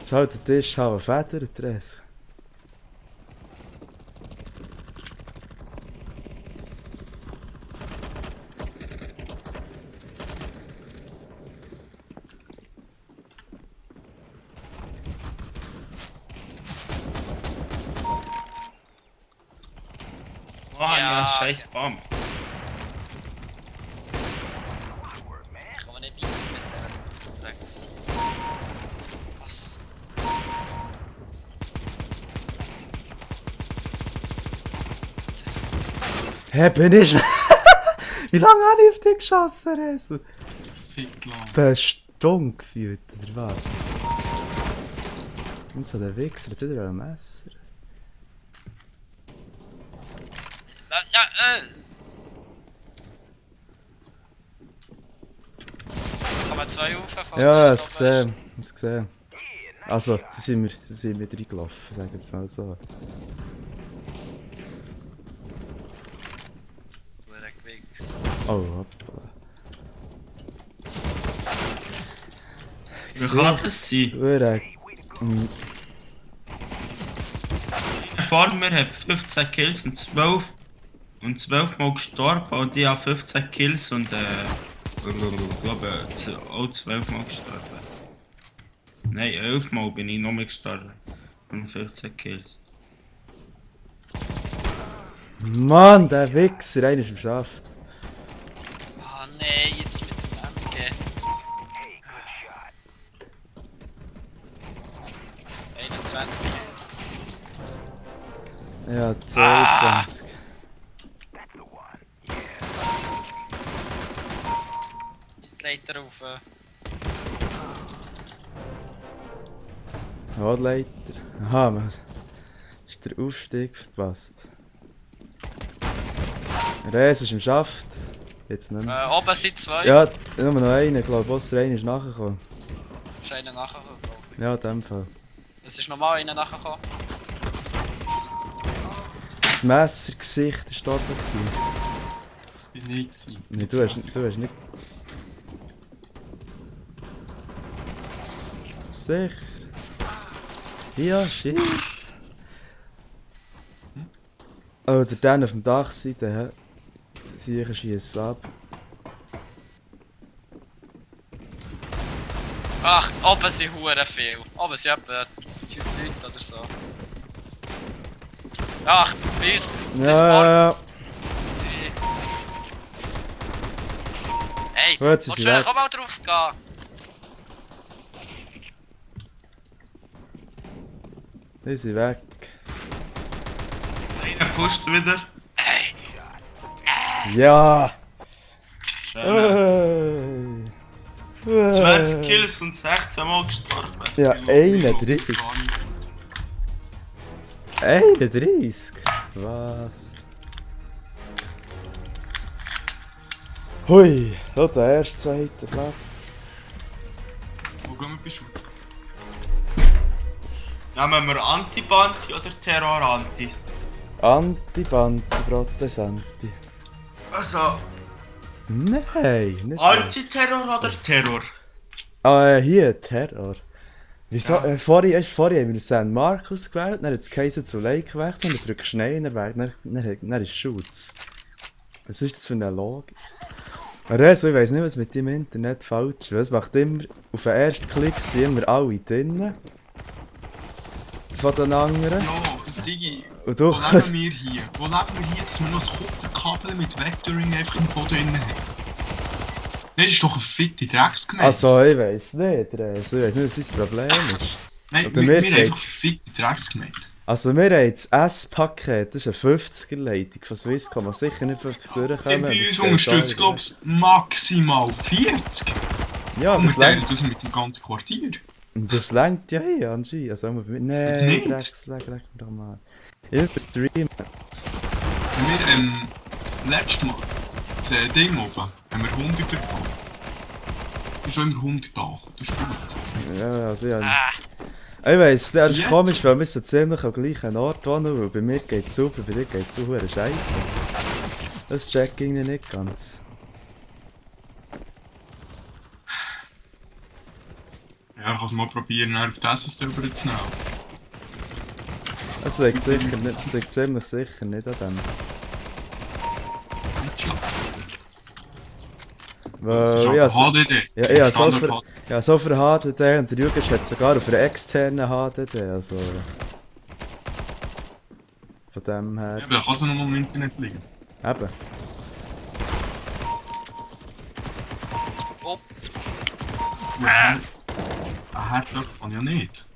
Schau, der Tisch hat eine Feder, Rese. Oh, ja, Ja. scheiß Bomb. Ich komme nicht weiter mit der Drecks. Was? Hä, bin ich... Wie lange habe ich auf dich geschossen, Resu? Fick lang. Eine Stunde gefühlt, oder was? Und so der Wichser hat wieder ein Messer. Jetzt kommen zwei rauf, falls Ja, einer es oben ist. gesehen. Es gesehen. Also, sie sind wieder reingelaufen, sagen wir es mal so. Hure Gewichs. Oh, hoppla. Wie kann das sein? Hure. Ein Farmer hat 15 Kills und 12 Mal gestorben und ich habe 15 Kills und ich glaube auch 12 Mal gestorben. Nein, 11 Mal bin ich noch mehr gestorben. Und 15 Kills. Mann, der Wichser, einer ist im Schaft. Ah nee, jetzt mit dem MG. 21 jetzt. Ja, 22. Die Leiter rauf. Ja, die Leiter. Aha, man. Ist der Aufstieg verpasst. Reis ist im Schaft. Jetzt nicht mehr. Oben sind zwei. Ja, nur noch einer, glaube ich. Der eine ist nachgekommen. Ist einer nachgekommen, glaube ich. Ja, in dem Fall. Es ist nochmal einer nachgekommen. Das Messergesicht war dort. gewesen. Das bin ich gewesen. Nee, du hast nicht. Sicher. Ja, shit. Oh, der dann auf dem Dach sind, der sicher schießt ab. Ach, oben sind hure viel. Oben sind etwa 5 Leute oder so. Ach, bei uns. Ja. Hey, Gut, willst sie du sind weg. auch mal drauf gehen? Die sind weg. Einer pusht wieder. Hey, Ja! Schön. Hey. 20 Kills und 16 Mal gestorben. Ja, 31. 31? Was? Hui, da der erste, zweite Platz. Wo gehen wir bei Schutz? Nehmen wir Anti-Banti oder Terror-Anti? Anti-Banti, Protestanti. Also, Nein, nicht. Anti-Terror oder Terror? Hier, Terror. Wieso? Ja. Vorhin haben wir San Marcos gewählt, dann hat es geheißen zu Lake gewechselt und dann drückst du Schnee, dann ist Schutz. Was ist das für eine Logik? Also, ich weiss nicht, was mit dem Internet falsch ist. Es macht immer, auf den ersten Klick sind immer alle drinnen. Von den anderen. Ja, Digi, Und wo du leben wir hier? Wo leben wir hier, dass wir noch ein Kupferkabel mit Vectoring einfach im Boden drin haben? Das ist doch eine fitte Drecksgemeinde. Also, ich weiss nicht, Reis. Ich weiss nicht, was dein Problem ist. Nein, aber wir mir haben einfach eine geht's- fitte Drecksgemeinde. Also, wir haben das S-Paket, das ist eine 50er-Leitung von Swisscom, die sicher nicht 50 durchkommen. Bei das uns geht unterstützt, gar glaube ich, maximal 40. nicht. Ja, Und wir das teilen längt. das mit dem ganzen Quartier. Das längt ja hier anscheinend. Also, nein, Nicht? leck mir doch mal. Ich will streamen. Wir, letztes Mal, das Ding oben, haben wir 100 bekommen. Das ist schon immer 100 da. Das ist gut. Ja, also ja. ah, Ich weiss, das ist Jetzt? komisch, weil wir so ziemlich am gleichen Ort wohnen, weil bei mir geht's super, bei dir geht's so hure scheiße. Das check ich irgendwie nicht ganz. Ja, ich kann es mal probieren, dann auf das SSD rüberzunehmen. Es liegt sicher nicht, es liegt ziemlich sicher nicht an dem. Nicht schlecht. Weil, Das ist ja, aber so, HDD. ja, ja, so Standard für, ja, so für HDD und der Jugend hat sogar auf einer externen HDD, also... Von dem her... Ja, aber da kann es noch mal im Internet liegen. Eben. oh, Ein Herdöpfel kann ja nicht.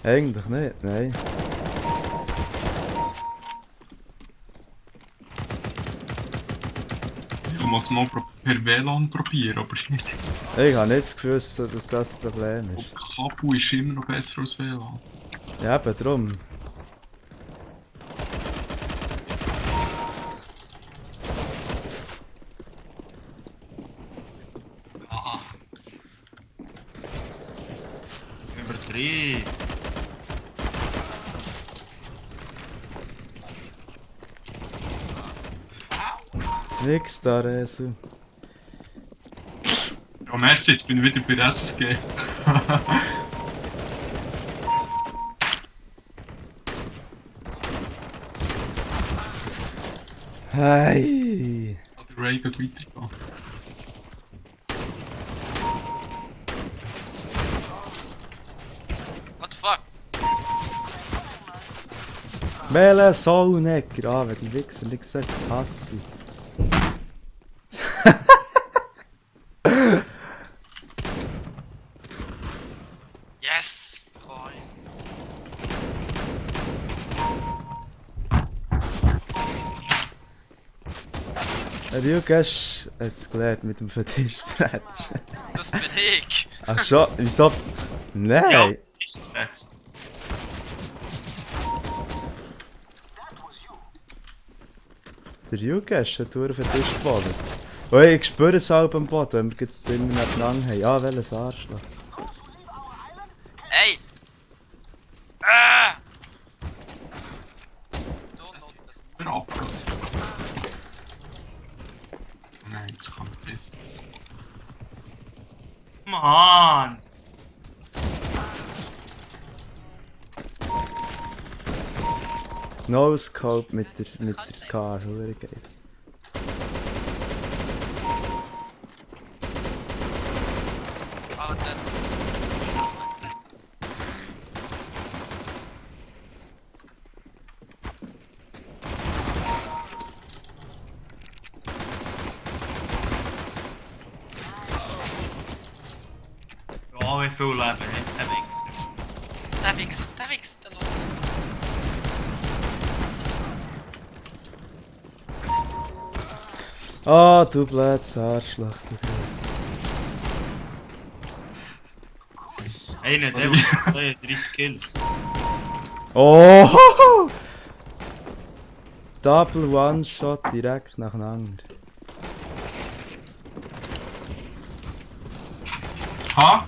Eigentlich nicht, nein. du musst mal per WLAN probieren, aber Ich habe nicht das Gefühl, dass das das Problem ist. Kabel ist immer noch besser als WLAN. Ja, eben drum. Ah. Übertrieben. Nix da, Resu. Ja, merci, ich bin wieder bei SSG. Hey! Der Ray geht weitergehen. What the fuck? Welcher Soulnecker? Ah, wenn die Wichser nicht gesagt, das hasse ich. Yes! Boy. Ryugesh hat es gelernt mit dem Fetischbretschen. Das bin ich! Ach schon, wieso? Nein! Ja, ist jetzt. Der Ryugesh hat durch den Tisch geballert. Oh, ich spüre es auch am Boden, wenn wir jetzt immer nebeneinander haben. Ah, welches Arschloch. Ey! Ah! Don't notice. Der Abgrund. Nein, das kann Business. Mann! No Scope mit der Scar, hure geil. Ah, dann. Ja, wie viel Leben hat der Wichser? Der Wichser, der los. Ah, du blödes Arschloch, du Grüß. Einer, der hat 32 Kills. Oh! Double One-Shot direkt nacheinander. Ha?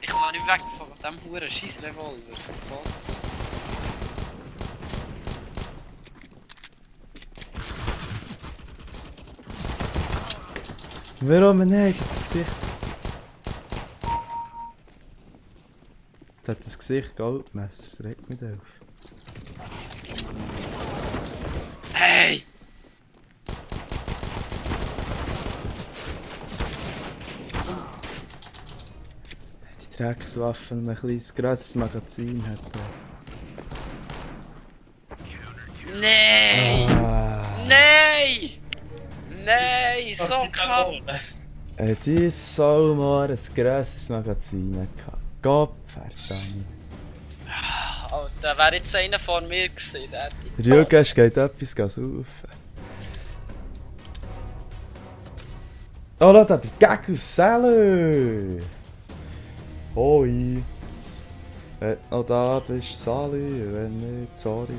Ich kann nicht weg von dem huren Scheiss-Revolver. Kotze. Warum nicht? Das Gesicht. Das hat das Gesicht Goldmesser, das regt mich auf. Hey! Die Dreckswaffen ein kleines grosses Magazin hat. Nein! Ah. Nein! Nein! So knapp! Die soll mal ein grosses Magazin gehabt. Gott verdammt. Oh, da wäre jetzt einer von mir gewesen, der hätte. Ryugesh geht etwas saufen. Oh, da hat der Gag aus Salü! Hoi! Wenn du noch da bist, Salü, wenn nicht, sorry.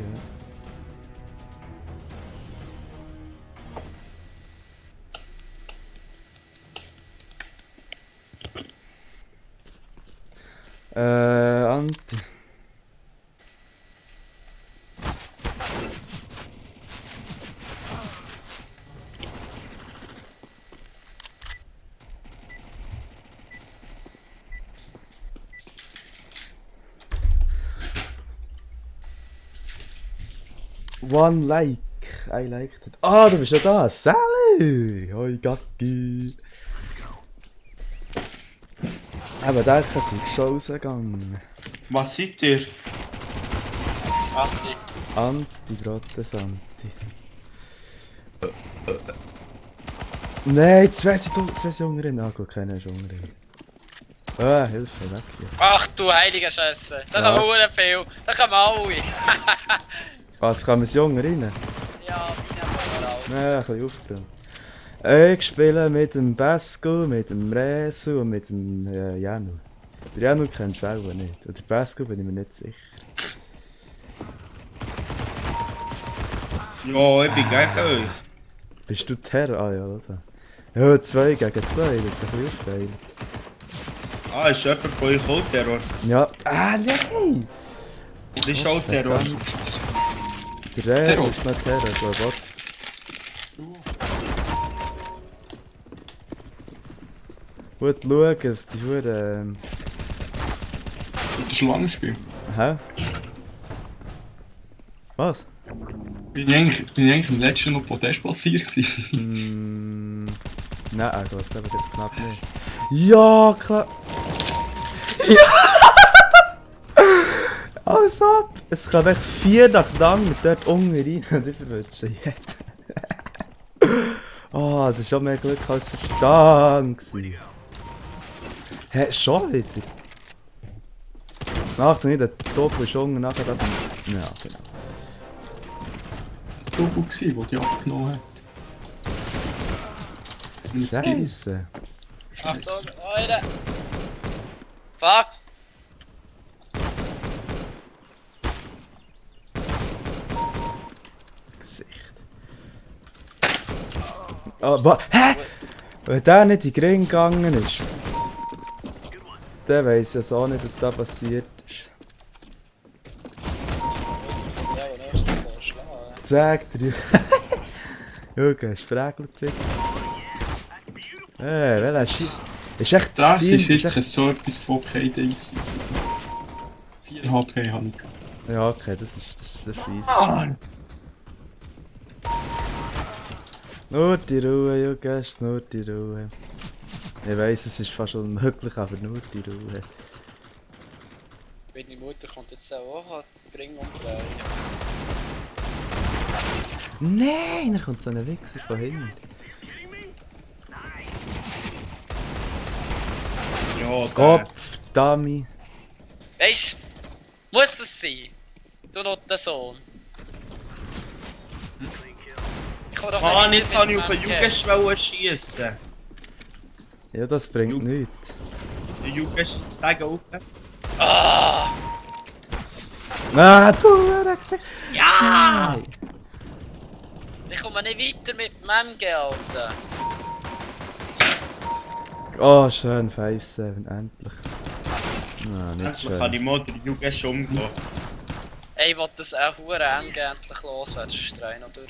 Anti. One like, I liked it. Ah, du bist ja da, Sally! Hoi Gacki! Aber denke, es ist schon rausgegangen. Was seid ihr? Anti. Anti-Protestanti. Nein, zwei sind Jungen. Ah, gut, keiner ist Jungen. Ah, Hilfe, weg hier. Ach du heilige Scheiße. Da kann man auch viel. Da kann man alle. Was, kann man das Jungen rein? Ja, meine auch. Nein, ein bisschen aufgeräumt. Ich spiele mit dem Basco, mit dem Resu und mit dem Janu. Den Janu kennst du auch nicht. Und der Basco bin ich mir nicht sicher. Ja, ich bin gegen euch. Bist du Terror? Ah ja, oder? Ja, 2 gegen 2, das ist ein bisschen aufteilt. Ah, ist jemand von euch auch Terror? Ja. Ah, nein! Das ist auch Terror. verdammt. Der Resu ist nicht Terror, so ein Bot. Gut schauen auf die Hure. Das ist ein langes Spiel. Hä? Was? Bin ich eigentlich im letzten noch Podest platziert Nein, also das glaube ich jetzt knapp nicht. Ja, klar! Ja! Alles ab! Es kann echt 4 nacheinander dort unten rein und ich verwünsche jeden. Oh, das war schon mehr Glück als Verstand. Hä, schon wieder? Achtung, nicht, der Doppel ist unten nachher da. Ja, genau. Doppel gewesen, der die abgenommen hat. Mit Skill. Scheisse. Achtung, Leute. Fuck. Gesicht. Oh, hä? Wenn der nicht in den Ring gegangen ist, dann weiss ja so nicht, was da passiert ist. Ja, aber nächstes Mal schlagen. Sag dir. Junge, hast du verregelt wieder? Welcher Schi... Ist echt Das Team- ist jetzt echt- so etwas von KD. 4 HP habe ich. Ja, okay, das ist fies. Nur die Ruhe, Junge, nur die Ruhe. Ich weiss, es ist fast unmöglich, aber nur die Ruhe. Meine Mutter kommt jetzt auch bringen und drehen. Nein, da kommt so ein Wichser von hinten. Ja, Kopf, Dummy. Weisst, muss das sein? Du noch der Sohn. Ich kann doch Mann, nicht jetzt habe ich mit auf den dem Jugendschwelle schiessen. Ja, das bringt nichts. Der Jugend steigen auf. Ah! Ah, du hast Ja! Ich komme nicht weiter mit dem MG, Alter. Oh, schön, 5-7, endlich. Ah, nicht Endlich kann schön. ich mal den Jugend schon umgehen. Ey, ich will das auch hure MG endlich loswerden, sonst drehe ich noch durch.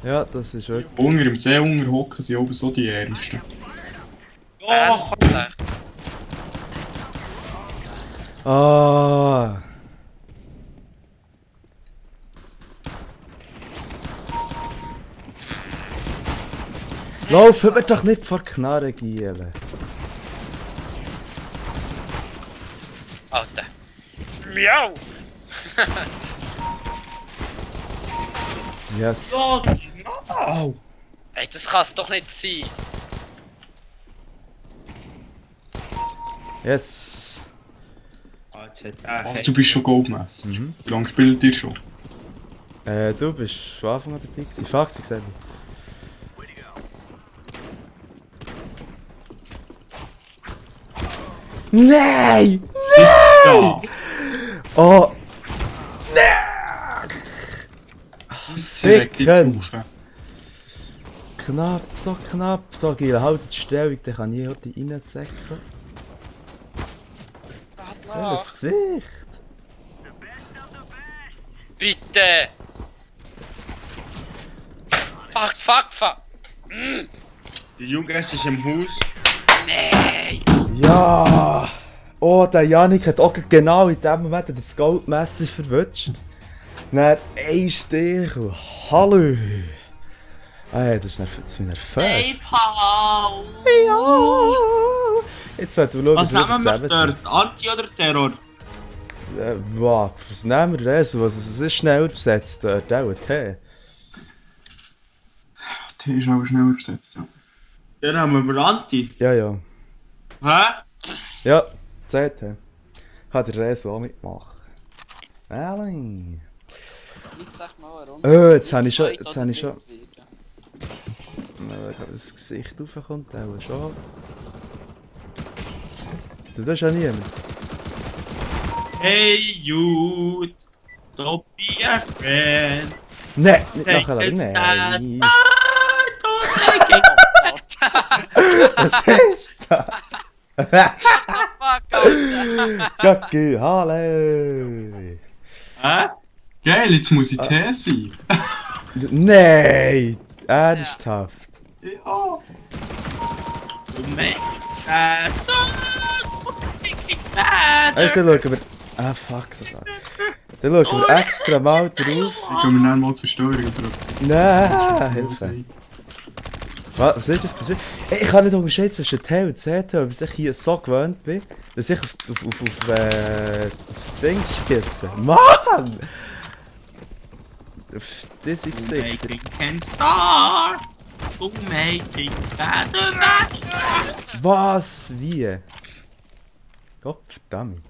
Ja, das ist wirklich... Unter im See hocken sind oben so die Ärmsten. Oh, Endlich. Ah. Laufen wir doch nicht vor Knarre gielen. Alter. Miau! Yes. ja, genau. Ey, das kann es doch nicht sein. Yes. Ah, jetzt hat er... Was, du bist schon Goldmesser? Mhm. Wie lange spielt ihr schon? Du bist von Anfang an dabei gewesen. Faxi, sag ich. Nein! Jetzt da! Oh! Das regt dich Ficken. auf. Knapp, so geil. Halt die Stellung, dann kann ich auch die reinsäckeln. Ja, das Gesicht. Bitte! Fuck! Der Jugend ist im Haus. Nein! Ja! Oh, der Janik hat auch genau in dem Moment das Goldmesser verwünscht. Dann ein Stich und hallo! Ey, das ist zu nervös. Paul! Ja! Jetzt sollten wir schauen, Was wir nehmen wir zusammen dort? Anti oder Terror? sind. Wow, was nehmen wir denn? Was ist schneller besetzt dort? Auch T. CT ist aber schneller übersetzt, ja. Dann haben wir Anti. Ja, ja. Hä? Ja, CT. Kann der Rezo auch mitmachen. Nein. Jetzt sag mal warum. Jetzt habe ich schon... Zweit Jetzt oder habe ich schon... dritt wieder. Wenn das Gesicht raufkommt, auch schon. Du, das ist ja niemand. Hey, Jude. Don't be a friend. Nein, nicht nachher. Take a sad Nein. side, don't take it. Was ist das? Fuck, Alter. Gacki, Halle! Hä? Geil, jetzt muss ich T sein. Nein! Ernsthaft? Ja. Du make that song. Make it better. Weißt du, dann schauen wir... Ah, fuck, so schade. Dann schauen wir extra mal drauf. Ich kann mir dann mal zur Steuerung drücken. Nein, Hilfe. Was ist das gewesen? Ey, ich kann nicht unterscheiden zwischen T und CT, weil ich hier so gewöhnt bin, dass ich auf Dings schieße. Mann! Auf das To Gesicht. make it can start. To make it better. Was? Wie? Gottverdammt.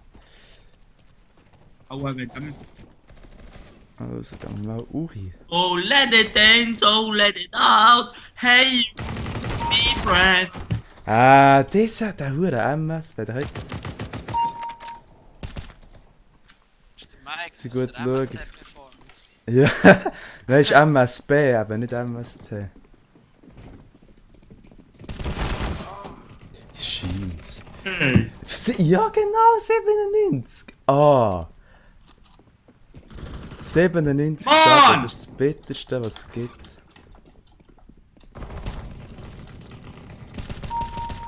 Oh, wenn dann. Also, dann mal Uhi. Oh, let it in, so let it out. Hey, be friend. Ah, das hat der hure MS bei der heute. Ist der Mike, Sie das ist gut der schauen. MST-Performance. Ja, nein, ist MSB, aber nicht MST. Scheint's. Hey. Ja, genau, 97. Ah. 97 Mann! Schaden, das ist das Bitterste, was es gibt.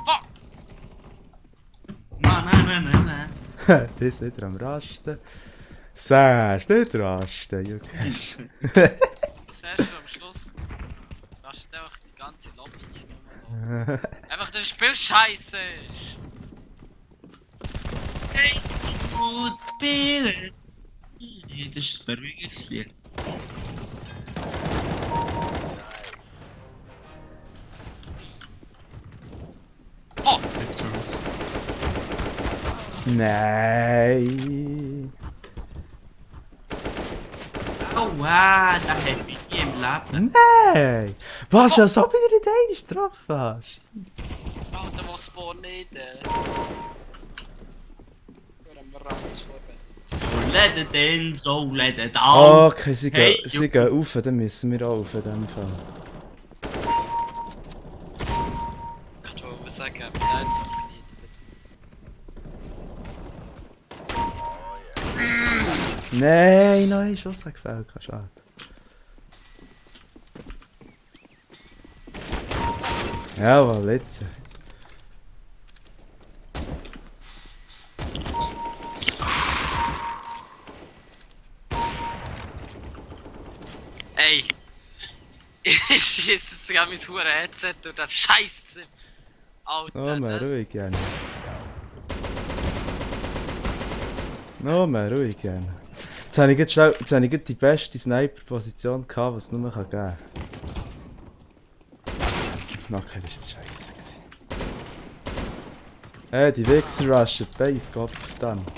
Fuck! Nein. Das ist wieder am Rasten. Sagst nicht rasten, Jukas. Das erste am Schluss. Da steht einfach die ganze Lobby hier nur noch. Einfach das Spiel scheiße ist. Hey, good feeling. Das ist ein Beruhigungslied. Oh! Jetzt soll's. Nein. Aua, das hätte ich nie im Leben. Nein. Was, als ob du wieder den getroffen hast? Alter, was spawnt nicht, Vor am Ranz vorbei. So let it in, so let it out. Okay, sie Hey, gehen rauf, dann müssen wir auch rauf in dem Fall. Ich kann schon mal sagen, ich bin jetzt so Nein, nein, Schuss hat gefällt, kein Schade. Jawohl, jetzt. Ey! Ich schieße sogar mein hure Headset durch das Scheiße! Alter, No mehr das... ruhig, gerne. No mehr ruhig, gerne. Jetzt habe ich gerade die beste Sniper-Position gehabt, was es nur geben kann. Okay, das war scheiße. Die Wichser rushen die Base, Gott verdammt.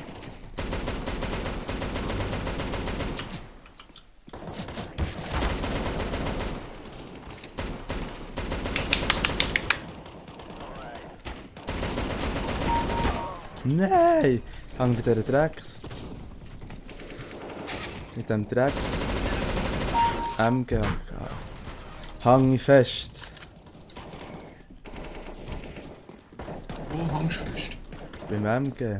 Nein! Ich hänge bei dieser Drecks. Mit dem Drecks. MG. Hang ich fest. Wo hängst du fest? Beim MG.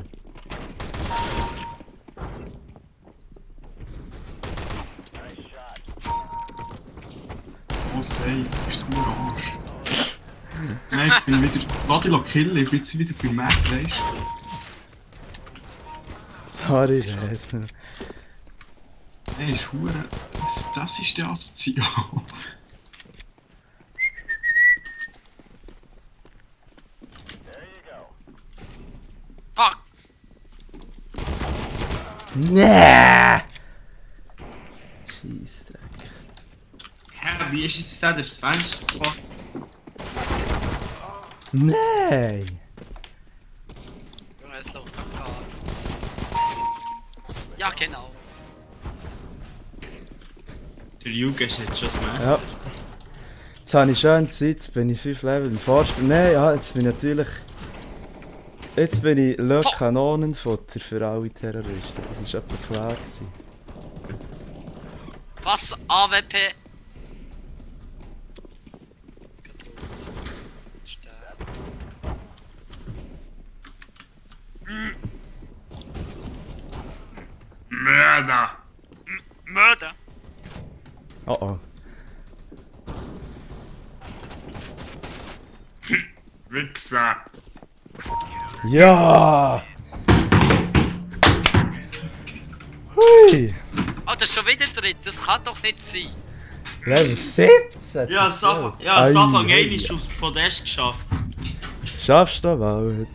Oh, safe. Ist das Arsch. Nein, jetzt bin ich wieder... Warte, ich killen. Ich bin jetzt wieder bei Mac, weißt du? Sorry, Resen. Ey, ist hure... Das ist der Assoziation. Fuck! Nee! Scheissdreck. Heavy wie ist jetzt der durchs Fenster gekommen? Nein! Junge, es läuft noch gar nicht. Ja, genau. Der Juge ist jetzt schon das Messer. Ja. Jetzt habe ich schön Zeit, jetzt bin ich 5 Level im Vorsprung. Nein, ja, jetzt bin ich natürlich... Jetzt bin ich Le Kanonenfutter für alle Terroristen. Das war etwa klar gewesen. Was? AWP? Mörder! Mörder? Oh oh. Wichser! Ja! Hui! Oh, das ist schon wieder drin. Das kann doch nicht sein. Level 17! Ja, das ist so. das Anfang Ei, 1 ist auf Podest geschafft. Das schaffst du aber heute.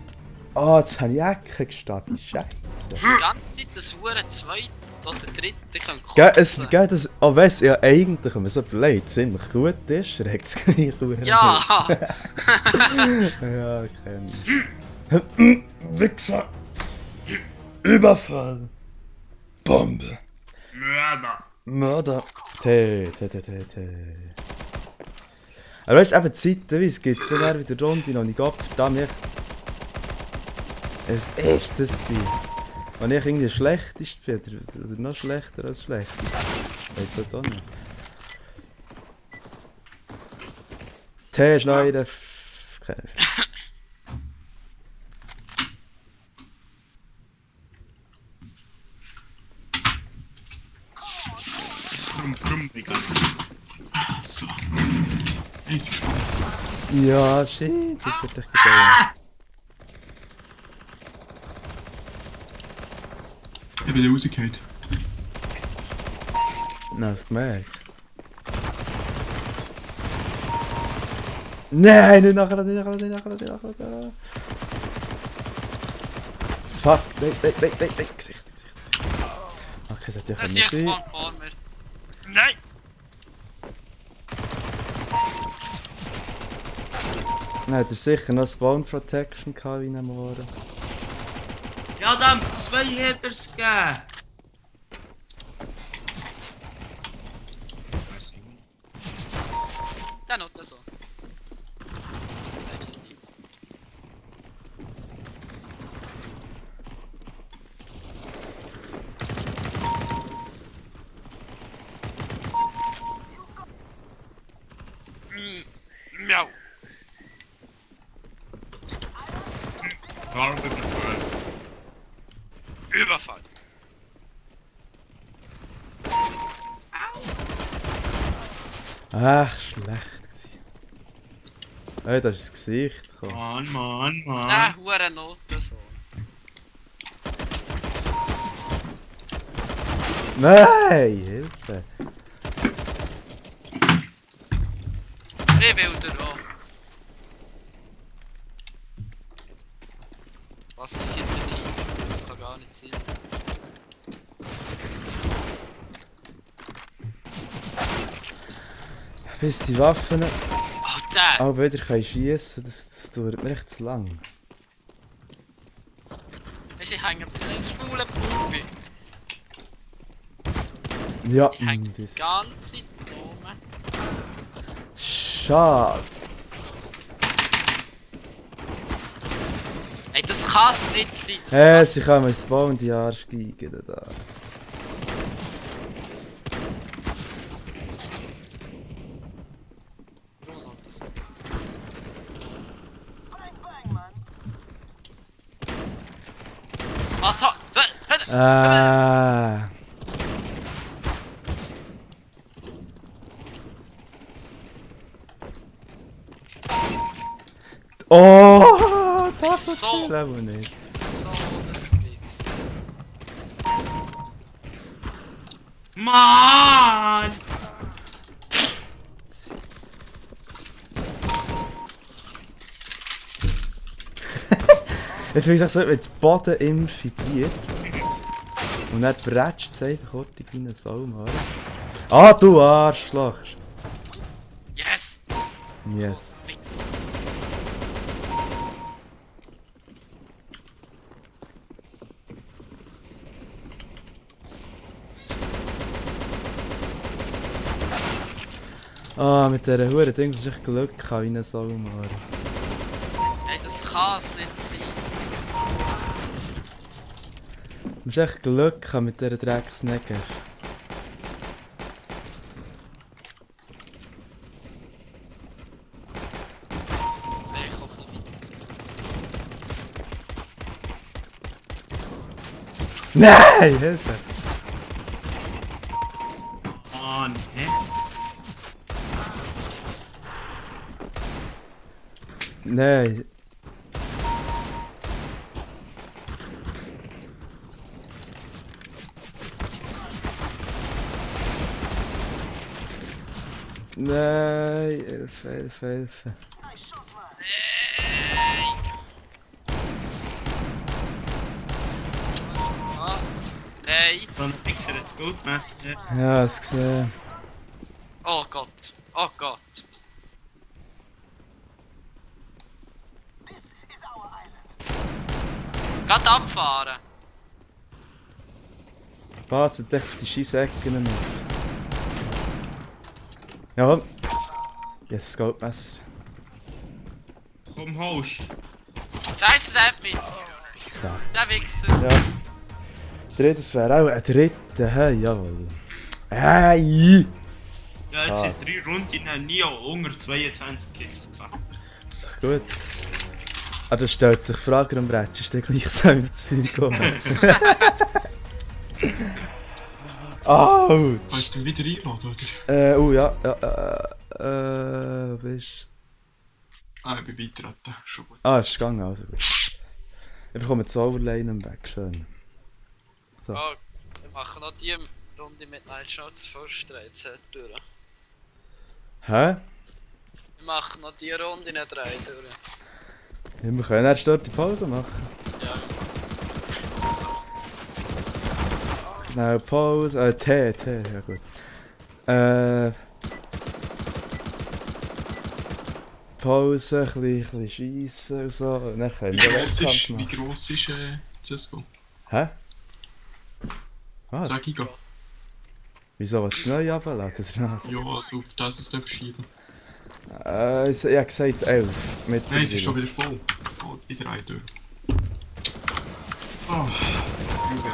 Ah, jetzt habe ich Ecke gestanden. Scheiße. Die ganze Zeit das Huren zweite oder dritte können Gell, kotzen. das, auch wenn es ja eigentlich, wenn man so überlegt, ziemlich gut ist, regt es gleich gut. Ja! Ja, kenn ich. Wichser! Überfall! Bombe! Mörder! Mörder! Te. Aber weißt du, eben zeitweise gibt es dann wieder Runde noch nicht ab. Verdammt, was ist das gewesen? Wenn ich irgendwie der Schlechteste bin, oder noch schlechter als schlecht. Weiss das auch nicht. T ist noch in der... Keine Ahnung. Brumm, egal. So. Easy. Ja, shit, jetzt wird dich gedacht. Ich bin rausgefallen. Na, hast du gemerkt? Nein, nicht nachher. Fuck, nein, Gesicht. Okay, das hätte ja Das können ist sein. Spawn vor mir. Nein! Dann hat er sicher noch Spawn Protection gehabt, wie einem Ohren. Ja, dann 2 Hitters gegeben! Der Not so. Miau. Überfall. Ach, schlecht gewesen. Hey, da ist das Gesicht gekommen. Mann. Der hure Not so. Nein, Hilfe. Ich will dir auch. Was ist hier der Team? Das kann gar nicht sein. Bis die Waffen Ach, der! auch wieder schiessen können, das dauert mir echt zu lang. Weisst du, ich hänge bei den schwulen Puppe. Ja, Ich hänge die das... ganze Zeit rum. Schade. Ey, das kann's nicht sein. Sie kann mir Spawn in die Arsch geigen da. Was hat... Oh, das ist So. aber nicht. So, das Wichs. Mann! Ich finde es so, wenn der Boden immer vibriert. Und dann brätscht es einfach ordentlich wie eine Sau, Mann. Ah, du Arschloch! Yes. Fix. Ah, mit dieser Hure Ding, das ist echt Glück, wie eine Saumar. Ey, das kann es nicht sein. Du musst echt Glück haben mit dieser Drecksnegev. Ey, ich komm nicht weiter. Nein, Hilfe! Mann, hä? Nein. Nein, Hilfe, Hilfe, Hilfe. Ah, nein. Dann fixer das Goldmesser. Ja, es gesehen. Oh Gott. Oh Gott. Gerade abfahren. Passt echt auf die Scheissecken auf. Jawohl. Yes, Goldmesser. Komm, holst. Scheiße, der hat mich. Ja. Der Wichser. Ja. Das wäre auch ein dritter, hey, jawohl. Hey! Ja, jetzt Schade. sind 3 Runden nie unter 22 Kills gehabt. Ist doch gut. Ah, da stellt sich die Frage, am Bretsch ist der gleich so im Zeug um. Autsch! Kannst du wieder einladen, oder? Oh ja, wo bist Ah, ich bin beitreten. Schon gut. du? Ah, ist gegangen, also gut. Ich bekomme das Overlane im Weg, schön. So. Oh, wir machen noch die Runde mit Nightshots First Rates durch. Hä? Wir machen noch die Runde nicht 3 durch. Ja, wir können erst dort die Pause machen. Ja. So. Schnell Pause, Tee, ja gut. Pause, ein bisschen schiessen und so. Und dann können Wie wir gross Wettkampf ist, wie machen. gross ist Cisco? Hä? Was? Sag ich grad. Wieso willst du es neu abladen? Ja, also auf das ist es verschieben. Ich habe gesagt 11. Nein, es ist schon wieder voll. Oh, wieder ein durch. Oh, übel.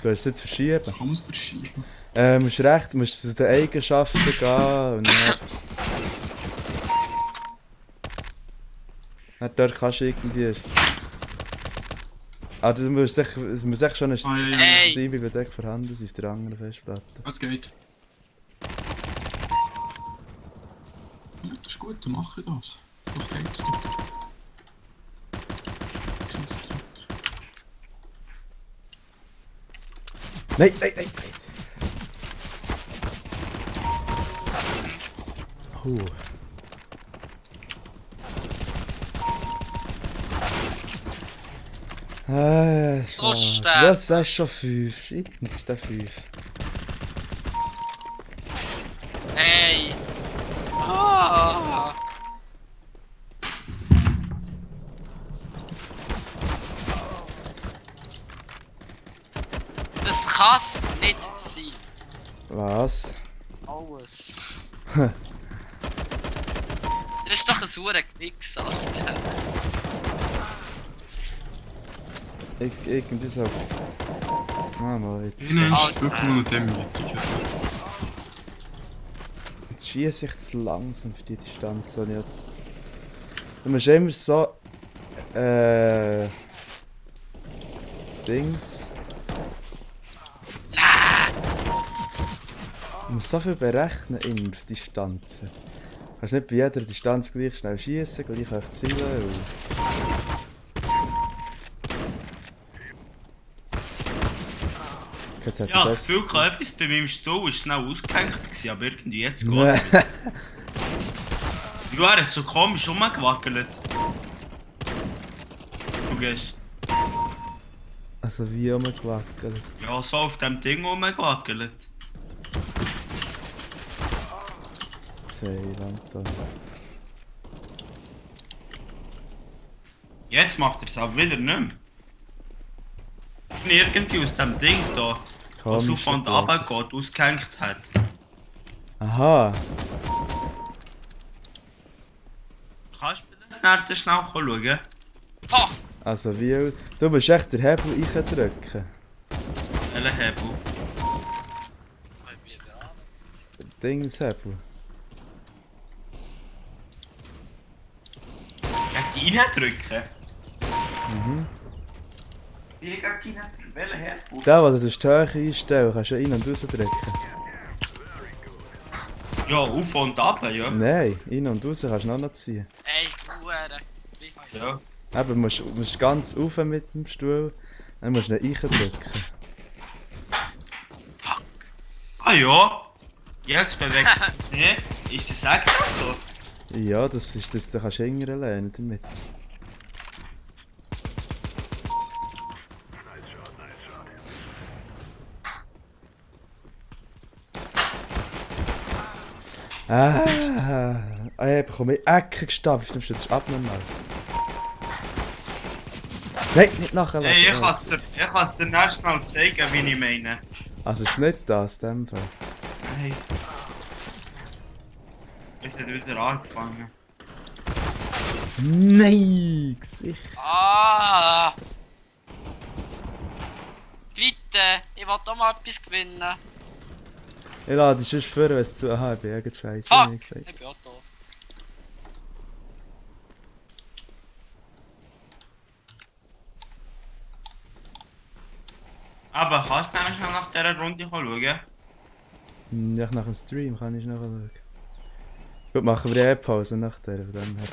Du hast es jetzt verschieben. Kann man es verschieben? Musst recht, musst zu den Eigenschaften gehen und dann dort kannst du irgendwie... Ah, du musst echt, es muss echt schon eine Ah, ja, ja. Hey! Bibliothek vorhanden sein auf der anderen Festplatte. Was geht? Ja, das ist gut, dann mache ich das. Doch geht's noch. Scheissdreck. Nein, nein, nein, nein! Los, Schade. sterben. Das ist schon 5. Shit, das ist der 5. Hey! Ah! Das kann's nicht sein. Was? Alles. Das ist doch ein saurer Knicks, Alter. Irgendwie so. Ah, mal jetzt. Nein, es ist wirklich nur demütig. Also. Jetzt schieße ich zu langsam für die Distanz, die ich habe. Du musst immer so. Dings. Du musst so viel berechnen in auf Distanzen. Du kannst nicht bei jeder Distanz gleich schnell schießen, gleich auf die Ziele. Jetzt hat Ja, er das das. Gefühl, etwas bei meinem Stuhl war schnell ausgehängt, gewesen, aber irgendwie jetzt geht Nee. es. Ja, er hat so komisch rumgewackelt. Du gehst. Also wie rumgewackelt. Ja, so auf dem Ding rumgewackelt. Okay, Anton. Jetzt macht er es aber wieder nicht mehr. Irgendwie aus dem Ding da, was auf und runter geht, ausgehängt hat. Aha. Kannst du bitte nachher schnell schauen? Fuck! Also wie... Du musst echt den Hebel reindrücken. Welchen Hebel? Dingshebel. Gegen reindrücken? Mhm. Wie gegen reindrücken? Welchen Hebel? Da, was du die Höhe einstellen kannst du rein und raus drücken. Ja, auf und ab, ja. Nein, rein und raus kannst du noch ziehen. Ey, Huere. Wichs. Ja. Eben, musst ganz rauf mit dem Stuhl, dann musst du ihn reindrücken. Fuck! Ah ja. Jetzt bewegt es nicht. Ist das extra so? Ja, das ist das, da kannst du hingern lernen damit. Ich bekomme in Ecken gestapft, das ist abnormal. Nein, nicht nachher. Hey, ich kann es dir nächstes Mal zeigen, wie ich meine. Also ist nicht das, in dem Fall. Hey. Es hat wieder angefangen. Nein, Gesicht. Ah! Bitte! Ich will auch mal etwas gewinnen. Ich lade dich sonst vor, wenn es zu... Aha, ich bin irgend scheiße, Fuck! wie gesagt. Ich bin auch tot. Aber kannst du nämlich noch nach dieser Runde schauen? Ja, nach dem Stream kann ich nachschauen. Gut, machen wir die Pause nach der, von dem her.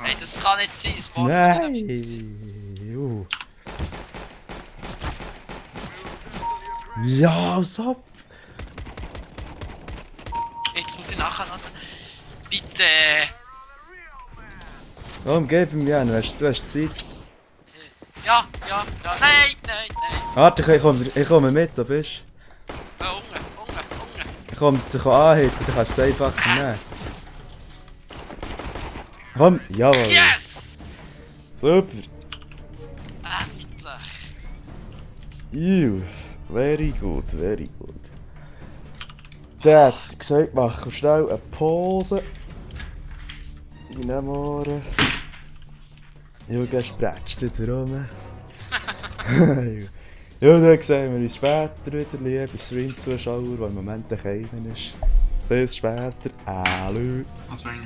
Ey, das kann nicht sein, Sport. Nein! Ja, als ob! Jetzt muss ich nachher noch. Bitte! Warum gib ihm gerne? Du hast Zeit. Ja, ja, ja. Nein, nein, nein. Warte, ich komme mit, du bist. Hunger. Ich komme zu anhitten, dann kannst du es einfach nehmen. Komm, jawohl. Yes! Super. Endlich! Ew. Very good, very good. Der hat gesagt, machen wir schnell eine Pause. Ich nehme Ohren. Junge, sprätscht wieder rum. Ja, dann sehen wir uns später wieder, liebe Stream-Zuschauer, der im Moment keiner ist. Bis später. Hallo. Also eigentlich